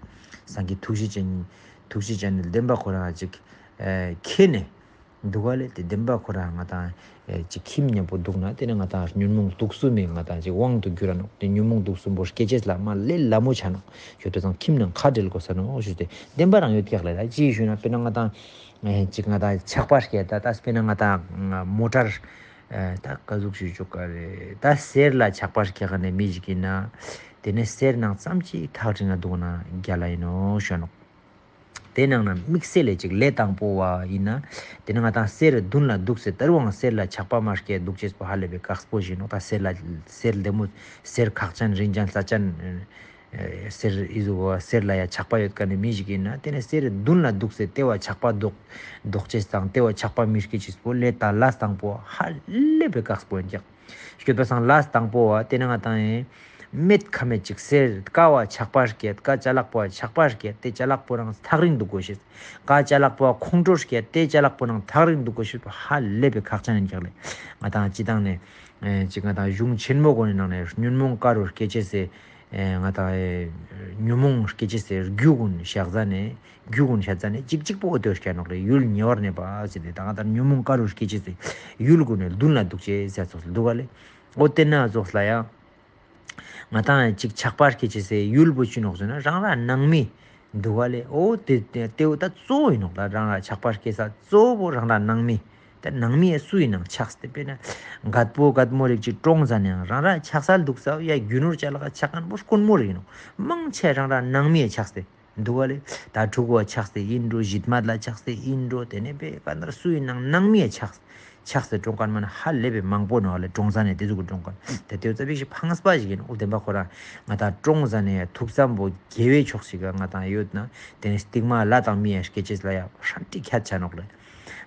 སངས་རྒྱས་ཐུགས་རྗེ་ཅན་ཐུགས་རྗེ་ཅན་ནི་བདེན་པ་ཁོ་རང་ཅིག་ཁྱེད་ནས་འདུག་ག་ལེ། དེ་བདེན་པ་ཁོ་རང་ང་དང་ཅིག་ཁྱིམ་མཉམ་པོ་འདུག་ན་དེ་ནི་ང་དང་ཉོན་མོངས་དུག་གསུམ་མིན་ང་དང་ཅིག་དབང་དུ་འགྱུར་ར་ནོག་དེ་ཉོན་མོངས་དུག་གསུམ་པོ་སྐྱེ་ཅེས་ལ་མ་ལས་ལ་མོ་ཆ་ནོག་ཞུ་དུ་ཚང་ཁྱིམ་ནང་ཁ་བྲལ་དགོས་ས་ནོག་ཞུ་སྟེ་བདེན་པ་རང་ཡོད་ཀྱག་ལེ། ད་ཅི་ཞུ་ན་དཔེར་ན་ང་དང་ཅིག་ང་དང་ཆགས་པ་སྐྱེ་ད་ད་དཔེར་ན་ང་དང་མོ་ཊར་ད་ག་ཟུག་ཞུ་ཆོག་ག་རེད། ད་གསེར་ལ་ཆགས་པ་སྐྱེ་ག་ནས་མི་ཞིག་ཡིན་ན་དེ་ནས་གསེར་ནང་ཙམ་ཅིག་ཐག་རིང་ང་འདུག་ན་རྒྱལ་ལ་ཡིན་ནོ་ཞུ་ནོག་དེ་ནང་ན་དམིགས་བསལ་ལས་ཅིག་ལས་དང་པོ་བ་ཡིན་ན། དེ་ནི་ང་དང་གསེར་བདུན་ལ་འདུག་ཟེར། ད་རུང་གསེར་ལ་ཆགས་པ་མ་སྐྱེ་འདུག་ཅེས་པོ་ཧ་ལས་པའི་དཀགས་པོ་ཞིག་ནོག་ད་གསེར་ལ་གསེར་ལྡེ་མོ་གསེར་ཁག་ཅན་རིན་ཅན་རྩ་ཅན། ཨེ་གསེར་ཨི་ཟུག་གསེར་ལ་ཡ་ཆགས་པ་ཡོད་མཁན་ནི་མི་ཞིག་ཡིན་ན། དེ་ནི་གསེར་བདུན་ལ་འདུག་ཟེར་དེ་བ་ཆགས་པ་ལྡོག་ལྡོག་ཅེས་དང་དེ་བ་ཆགས་པ་མི་སྐྱེ་ཅེས་པོ་ལས་དང་ལས་དང་པོ་ཧ་ལས་པའི་དཀགས་པོ་ཡིན་ཀྱག་སྐྱོད་པ་སང་ལས་དང་པོ་བ་དེ་ནི་ང་དང་ཡིན། མེད་ཁ་མེད་ཅིག་གསེར་ཀ་བ་ཆགས་པ་སྐྱེད། ཀ་ཅ་ལག་པོ་བ་ཆགས་པ་སྐྱེད། དེ་ཅ་ལག་པོ་རང་ཐག་རིང་འདུག་གོ་ཤེས། ཀ་ཅ་ལག་པོ་བ་ཁོང་ཁྲོ་སྐྱེད། དེ་ཅ་ལག་པོ་རང་ཐག་རིང་འདུག་གོ་ཤེས་པ་ཧ་ལས་པའི་ཁག་ཅན་ཡིན་ཀྱག་ལེ། ང་དང་སྤྱི་བཏང་ནས་ཨེ་ཅིག་ང་དང་གཞུང་ཆེན་མོ་གོ་ནས་ནང་ནས་ཉོན་མོངས་དཀར་རོ་སྐྱེ་ཅེས་སེ། ཨེ་ང་དང་ཨེ་ཉོན་མོངས་སྐྱེ་ཅེས་སེ་རྒྱུ་ཀུན་བཤགས་ཟ་ནས། རྒྱུ་ཀུན་བཤགས་ཟ་ནས་གཅིག་གཅིག་པོ་འོ་དོ་སྐྱེ་ནོག་ལེ། ཡུལ་ཉེ་བར་གནས་པ་ཟེར་ཏེ་ད་ང་དང་ཉོན་མོངས་དཀར་རོ་སྐྱེ་ཅེས་སེ་ཡུལ་ཀུན་ནས་བདུན་ལ་འདུག་ཅེས་ཟེར་ཙོགས་སེ་འདུག་ག་ལེ། འོ་དེ་ན་ཙོགས་ལ་ཡང་ང་དང་ཅིག་ཆགས་པ་སྐྱེ་ཅེས་སེ་ཡུལ་པོ་ཅི་ནོག་ཟེར་ན་རང་ར་ནང་མི་འདུག་ག་ལེ། འོ་དེ་དེ་དེ་འོ་ད་གཙོ་བོ་ཡིན་ནོག་ད་རང་ར་ཆགས་པ་སྐྱེ་ས་གཙོ་བོ་རང་ར་ནང་མི། ད་ནང་མི་ཡ་སུ་ཡིན་ནང་ཆགས་ཏེ་དཔེར་ན་རྒད་པོ་རྒད་མོ་རིགས་ཅིག་གྲོངས་ཟ་ནས་ཡང་རང་ར་ཆགས་ས་འདུག་ས་ཡ་རྒྱུ་ནོར་ཅ་ལག་ཆགས་མཁན་པོ་དཀོན་མོ་རིགས་ཡིན་ནོག་མང་ཆེ་རང་ར་ནང་མི་ཡ་ཆགས་ཏེ། འདུག་ག་ལེ། ད་ཕྲུ་གུ་བ་ཆགས་ཏེ་ཡིན་འགྲོ། གཞིས་མ་ལ་ཆགས་ཏེ་ཡིན་འགྲོ། དེ་ནས་པས་ག་འདར་སུ་ཡིན་ནང་ནང་མི་ཡ་ཆགས་ཆགས་ཏེ་གྲོངས་མཁན་མ་ན་ཧ་ལས་པའི་མང་པོ་ནོག་ལེ། གྲོངས་ཟ་ནས་དེ་ཟུག་གི་གྲོངས་མཁན་དེ་དེ་ཙ་པིག་ཞིག་ཕངས་པ་ཞིག་ཡིན། འོ་བདེན་པ་ཁོ་རང་ང་དང་གྲོངས་ཟ་ནས་ཐུགས་བསམ་པོ་དགེ་བའི་ཕྱོགས་ཤིག་ག་ང་དང་ཡོད་ན་དེ་ནས་སྟིང་མ་ལ་དང་མི་ཡ་སྐྱེ་ཅེས་ལ་ཡ་ཧྲན་ཏི་ཁྱད་ཆ་ནོག་ལེ།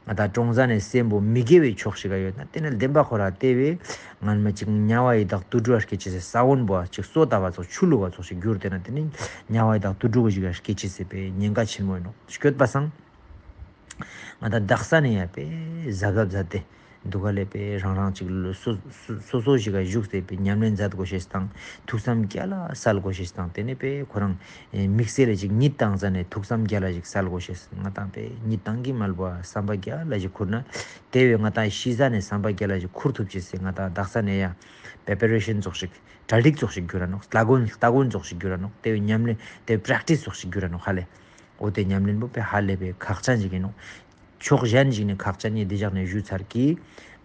ང་དང་གྲོངས་ཟ་ནས་སེམས་པོ་མི་དགེ་བའི་ཕྱོགས་ཤིག་ག་ཡོད་ན་དེ་ནི་བདེན་པ་ཁོ་ར་དེ་བས་སྔན་མ་ཅིག་དམྱལ་བ་ཡི་དྭགས་དུད་འགྲོ་སྐྱེ་ཅེས་སེ་ས་བོན་པོ་ཅིག་སོ་ལྟ་བ་ཙོགས་ཆུ་བླུགས་པ་ཙོགས་ཤིག་གྱུར་ཏེ་ན་དེ་ནི་དམྱལ་བ་ཡི་དྭགས་དུད་འགྲོ་གི་ཞིག་ག་སྐྱེ་ཅེས་སེ་པའི་ཉེན་ཁ་ཆེན་མོ་ཡིན་ནོག་སྐྱོད་པ་སང་ང་དང་དག་ས་ནས་ཡ་པའི་གཟབ་གཟབ་མཛད་དེ་འདུག་ག་ལེ། པའི་རང་རང་ཅིག་སོ་སོ་སོ་སོ་ཞིག་ག་བཞུགས་ཏེ་པའི་ཉམས་ལེན་མཛད་དགོས་ཤེས་དང་ཐུགས་བསམ་རྒྱ་ལ་གསལ་དགོས་ཤེས་དང་དེ་ནས་པའི་ཁོ་རང་དམིགས་བསལ་ལ་ཅིག་ཉིད་བཏང་ཟ་ནས་ཐུགས་བསམ་རྒྱ་ལ་ཞིག་གསལ་དགོས་ཤེས། ང་དང་པའི་ཉིད་བཏང་གི་མ་ལ་བསམ་པ་རྒྱ་ལ་ཞིག་ཁུར་ན་དེ་བས་ང་དང་ཤི་ཟ་ནས་བསམ་པ་རྒྱ་ལ་ཞིག་ཁུར་ཐུབ་ཅེས་སེ་ང་དང་དག་ས་ནས་ཡ་པེ་པེ་རེ་ཤན་ཙོགས་ཤིག་གྲ་སྒྲིག་ཙོགས་ཤིག་གྱུར་ར་ནོག་སྟ་གོན་སྟ་གོན་ཙོགས་ཤིག་གྱུར་ར་ནོག་དེ་བས་ཉམས་ལེན་དེ་བས་པྲེག་ཊིས་ཙོགས་ཤིག་གྱུར་ར་ནོག་ཧ་ལེ། འོ་དེ་ཉམས་ལེན་པོ་པའི་ཧ་ལས་པའི་ཁག་ཅན་ཞིག་ཡིན་ནོག་ཕྱོགས་གཞན་ཞིག་ནས་ཁག་ཅན་ནི་འདི་ཞག་ནས་ཞུས་ཚར་གི།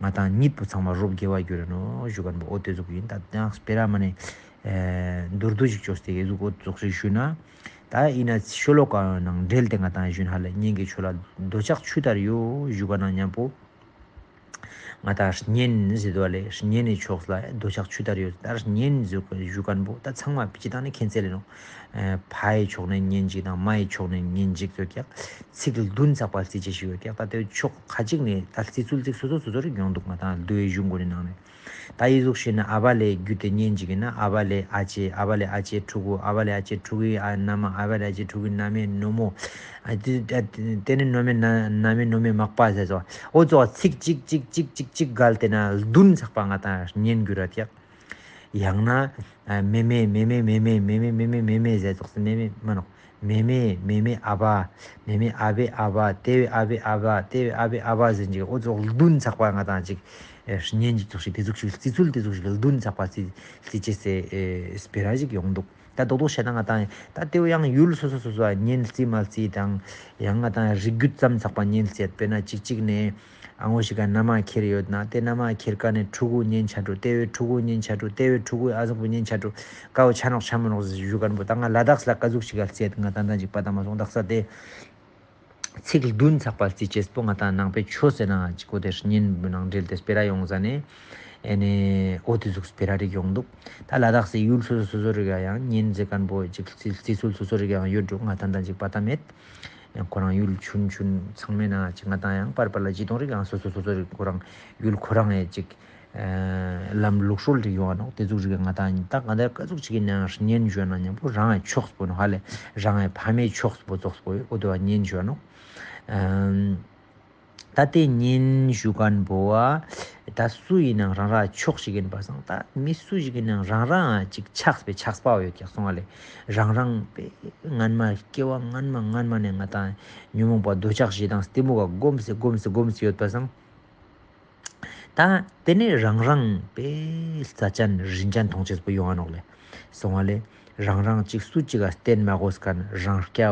ང་དང་ཉིད་པོ་ཚང་མ་རོབ་དགེ་བ་གྱུར་ར་ནོག་ཞུ་མཁན་པོ་འོ་དེ་ཟུག་ཡིན། ད་ཡང་སྤེ་ར་མ་ནས་མདོར་བསྡུས་ཤིག་བཅོས་ཏེ་ཡེ་ཟུག་འོ་ཙོགས་ཤིག་ཞུས་ན། ད་ཡིན་ན་ཤོ་ལོ་ཀ་ཡང་ནང་འབྲེལ་ཏེ་ང་དང་ཞུན་ཧ་ལས་སྙན་གྱི་ཆོས་ལ་འདོད་ཆགས་ཆུ་ལྟར་གཡོ་ཞུ་ག་ན་མཉམ་པོ། ང་དང་སྙན་ཟེར་དོ་ལས་སྙན་ནི་ཕྱོགས་ལ་འདོད་ཆགས་ཆུ་ལྟར་ཡོད། ད་སྙན་ཟེར་ཞུ་མཁན་པོ་ད་ཚང་མ་སྤྱི་བཏང་ནས་མཁྱེན་གསལ་ཡིན་ནོག་ཕ་ཡི་ཕྱོགས་ནས་སྙན་ཅིག་དང་མ་ཡི་ཕྱོགས་ནས་སྙན་ཅིག་ཡོད་ཀྱག་ཚིག་བདུན་ཚགས་པ་རྩི་ཅེས་ཤིག་ཡོད་ཀྱག་ད་དེ་ཕྱོགས་ཁ་ཅིག་ནས་ད་རྩི་ཚུལ་ཚིག་སོ་སོ་སོ་སོ་རིགས་ཡོང་འདུག་ང་དང་མདོའི་གཞུང་གོ་ནི་ནང་ནས། ད་ཡི་ཟུག་ཤེས་ན་ཨ་བ་ལས་བརྒྱུད་དེ་སྙན་ཅིག་ཡིན་ན་ཨ་བ་ལས་ཨ་ཅེ། ཨ་བ་ལས་ཨ་ཅེ་ཕྲུ་གུ། ཨ་བ་ལས་ཨ་ཅེ་ཕྲུ་གུའི་ཨ་མནའ་མ། ཨ་བ་ལས་ཨ་ཅེ་ཕྲུ་གུའི་མནའ་མའི་ནུ་མོ། ཨ་དེ་དེ་དེ་ནི་ནུ་མའི་མནའ་མནའ་མའི་ནུ་མའི་མག་པ་ཟེར་ཙོགས་འོ་ཙོགས་ཚིག་གཅིག་གཅིག་གཅིག་གཅིག་གཅིག་བརྒལ་ཏེ་ན་བདུན་ཚགས་པ་ང་དང་སྙན་གྱུར་ར་ཀྱག་ཡང་ན་ཨ་མེ་མེ་མེ་མེ་ཟེར་ཙོགས་སེ་མེ་མེ་མ་ནོག་མེ་མེ་མེ་མེ་ཨ་བ། མེ་མེ་ཨ་བ། དེ་བས་ཨ་བའི་ཨ་བ། དེ་བས་ཨ་བའི་ཨ་བ། དེ་བས་ཨ་བའི་ཨ་བ་ཟེར་ཅིག་འོ་ཙོགས་བདུན་ཚགས་པ་ང་དང་ཅིག་ཨེ་སྙན་ཅིག་ཙོགས་ཤིག་དེ་ཟུག་ཞིག་རྩི་ཚུལ་དེ་ཟུག་ཞིག་བདུན་ཚགས་པ་རྩི་རྩི་ཅེས་སེ་ཨེ་སྤེ་ར་ཞིག་ཡོང་འདུག་ད་རྡོག་རྡོག་བཤད་ན་ང་དང་ད་དེ་བས་ཡང་ཡུལ་སོ་སོ་སོ་སོ་སྙན་རྩི་མ་རྩི་དང་ཡང་ང་དང་རིགས་རྒྱུད་ཙམ་ཚགས་པ་སྙན་རྩི་ཡ་དཔེར་ན་གཅིག་གཅིག་ནས། ཨ་ངོ་ཞིག་ག་མནའ་མ་ཁྱེར་ཡོད་ན་དེ་མནའ་མ་ཁྱེར་ཀ་ནས་ཕྲུ་གུ་གཉེན་ཆ་འགྲོ། དེ་བས་ཕྲུ་གུ་གཉེན་ཆ་འགྲོ། དེ་བས་ཕྲུ་གུའི་ཨ་ཟུག་པོ་གཉེན་ཆ་འགྲོ། ཀའོ་ཆ་ནོག་ཆ་མི་ནོག་ཞུ་མཁན་པོ་ད་ང་ལ་དྭགས་ལ་ཀ་ཟུག་ཞིག་ག་རྩིས་ཡ་ང་ད་ལྟ་ཅིག་པ་ད་མ་སོང་དག་ས་དེ་ཚིག་བདུན་ཚགས་པ་རྩི་ཅེས་པོ་ང་ད་ནང་པའི་ཆོས་ཟེར་ན་ཅིག་གོ་དེ་སྙན་པོ་ནང་འབྲེལ་ཏེ་སྤེ་ར་ཡོང་ཟ་ནས་ཨེ་ནས་འོ་དེ་ཟུག་སྤེ་ར་རིགས་ཡོང་འདུག་ད་ལ་དྭགས་སི་ཡུལ་སོ་སོ་སོ་སོ་རིགས་ཡང་སྙན་ཟེར་མཁན་པོ་ཅིག་རྩི་རྩི་ཚུལ་སོ་སོ་རིགས་ཡང་ཡོད་འགྲོ་ང་ད་ལྟ་ཅིག་པ་ད་མེད། ཡང་ཁོ་རང་ཡུལ་ཆུན་ཆུན་ཚང་མའི་ནང་ཅིག་ང་དང་ཡང་པར་པར་ལ་ཅི་གཏོང་རིགས་ཡང་སོ་སོ་སོ་སོ་རིགས་ཁོ་རང་ཡུལ་ཁོ་རང་ཡང་ཅིག་ལམ་ལུགས་སྲོལ་རིགས་ཡོང་བ་ནོག་དེ་ཟུག་རིགས་ང་དང་ད་ང་དང་ཀ་ཟུག་ཅིག་གི་ནང་སྙན་ཞུ་ན་མཉམ་པོ་རང་ཡང་ཕྱོགས་པོ་ནོག་ཧ་ལས་རང་ཡང་ཕ་མའི་ཕྱོགས་པོ་ཙོགས་པོ་ཡོད་འོ་དེ་བ་སྙན་ཞུ་ནོག་ད་དེ་སྙན་ཞུ་མཁན་པོ་བ། ད་སུ་ཡིན་ནང་རང་རང་ཕྱོགས་ཤིག་ཡིན་པ་སང་ད་མི་སུ་ཞིག་ཡིན་ནང་རང་རང་ཅིག་ཆགས་པའི་ཆགས་པ་ཡོད་ཀྱག་སོང་བ་ལས་རང་རང་པའི་སྔན་མ་སྐྱེ་བ་སྔན་མ་སྔན་མ་ནས་ང་དང་ཉོན་མོངས་པ་འདོད་ཆགས་ཞེ་སྡང་གཏི་མུག་ག་སྒོམ་སེ་སྒོམ་སེ་སྒོམ་སེ་ཡོད་པ་སང་། ད་དེ་ནས་རང་རང་པའི་རྩ་ཅན་རིན་ཅན་མཐོང་ཅེས་པོ་ཡོང་བ་ནོག་ལེ། སོང་བ་ལས་རང་རང་ཅིག་སུ་ཅིག་ག་བརྟེན་མ་དགོས་མཁན་རང་རྐྱ་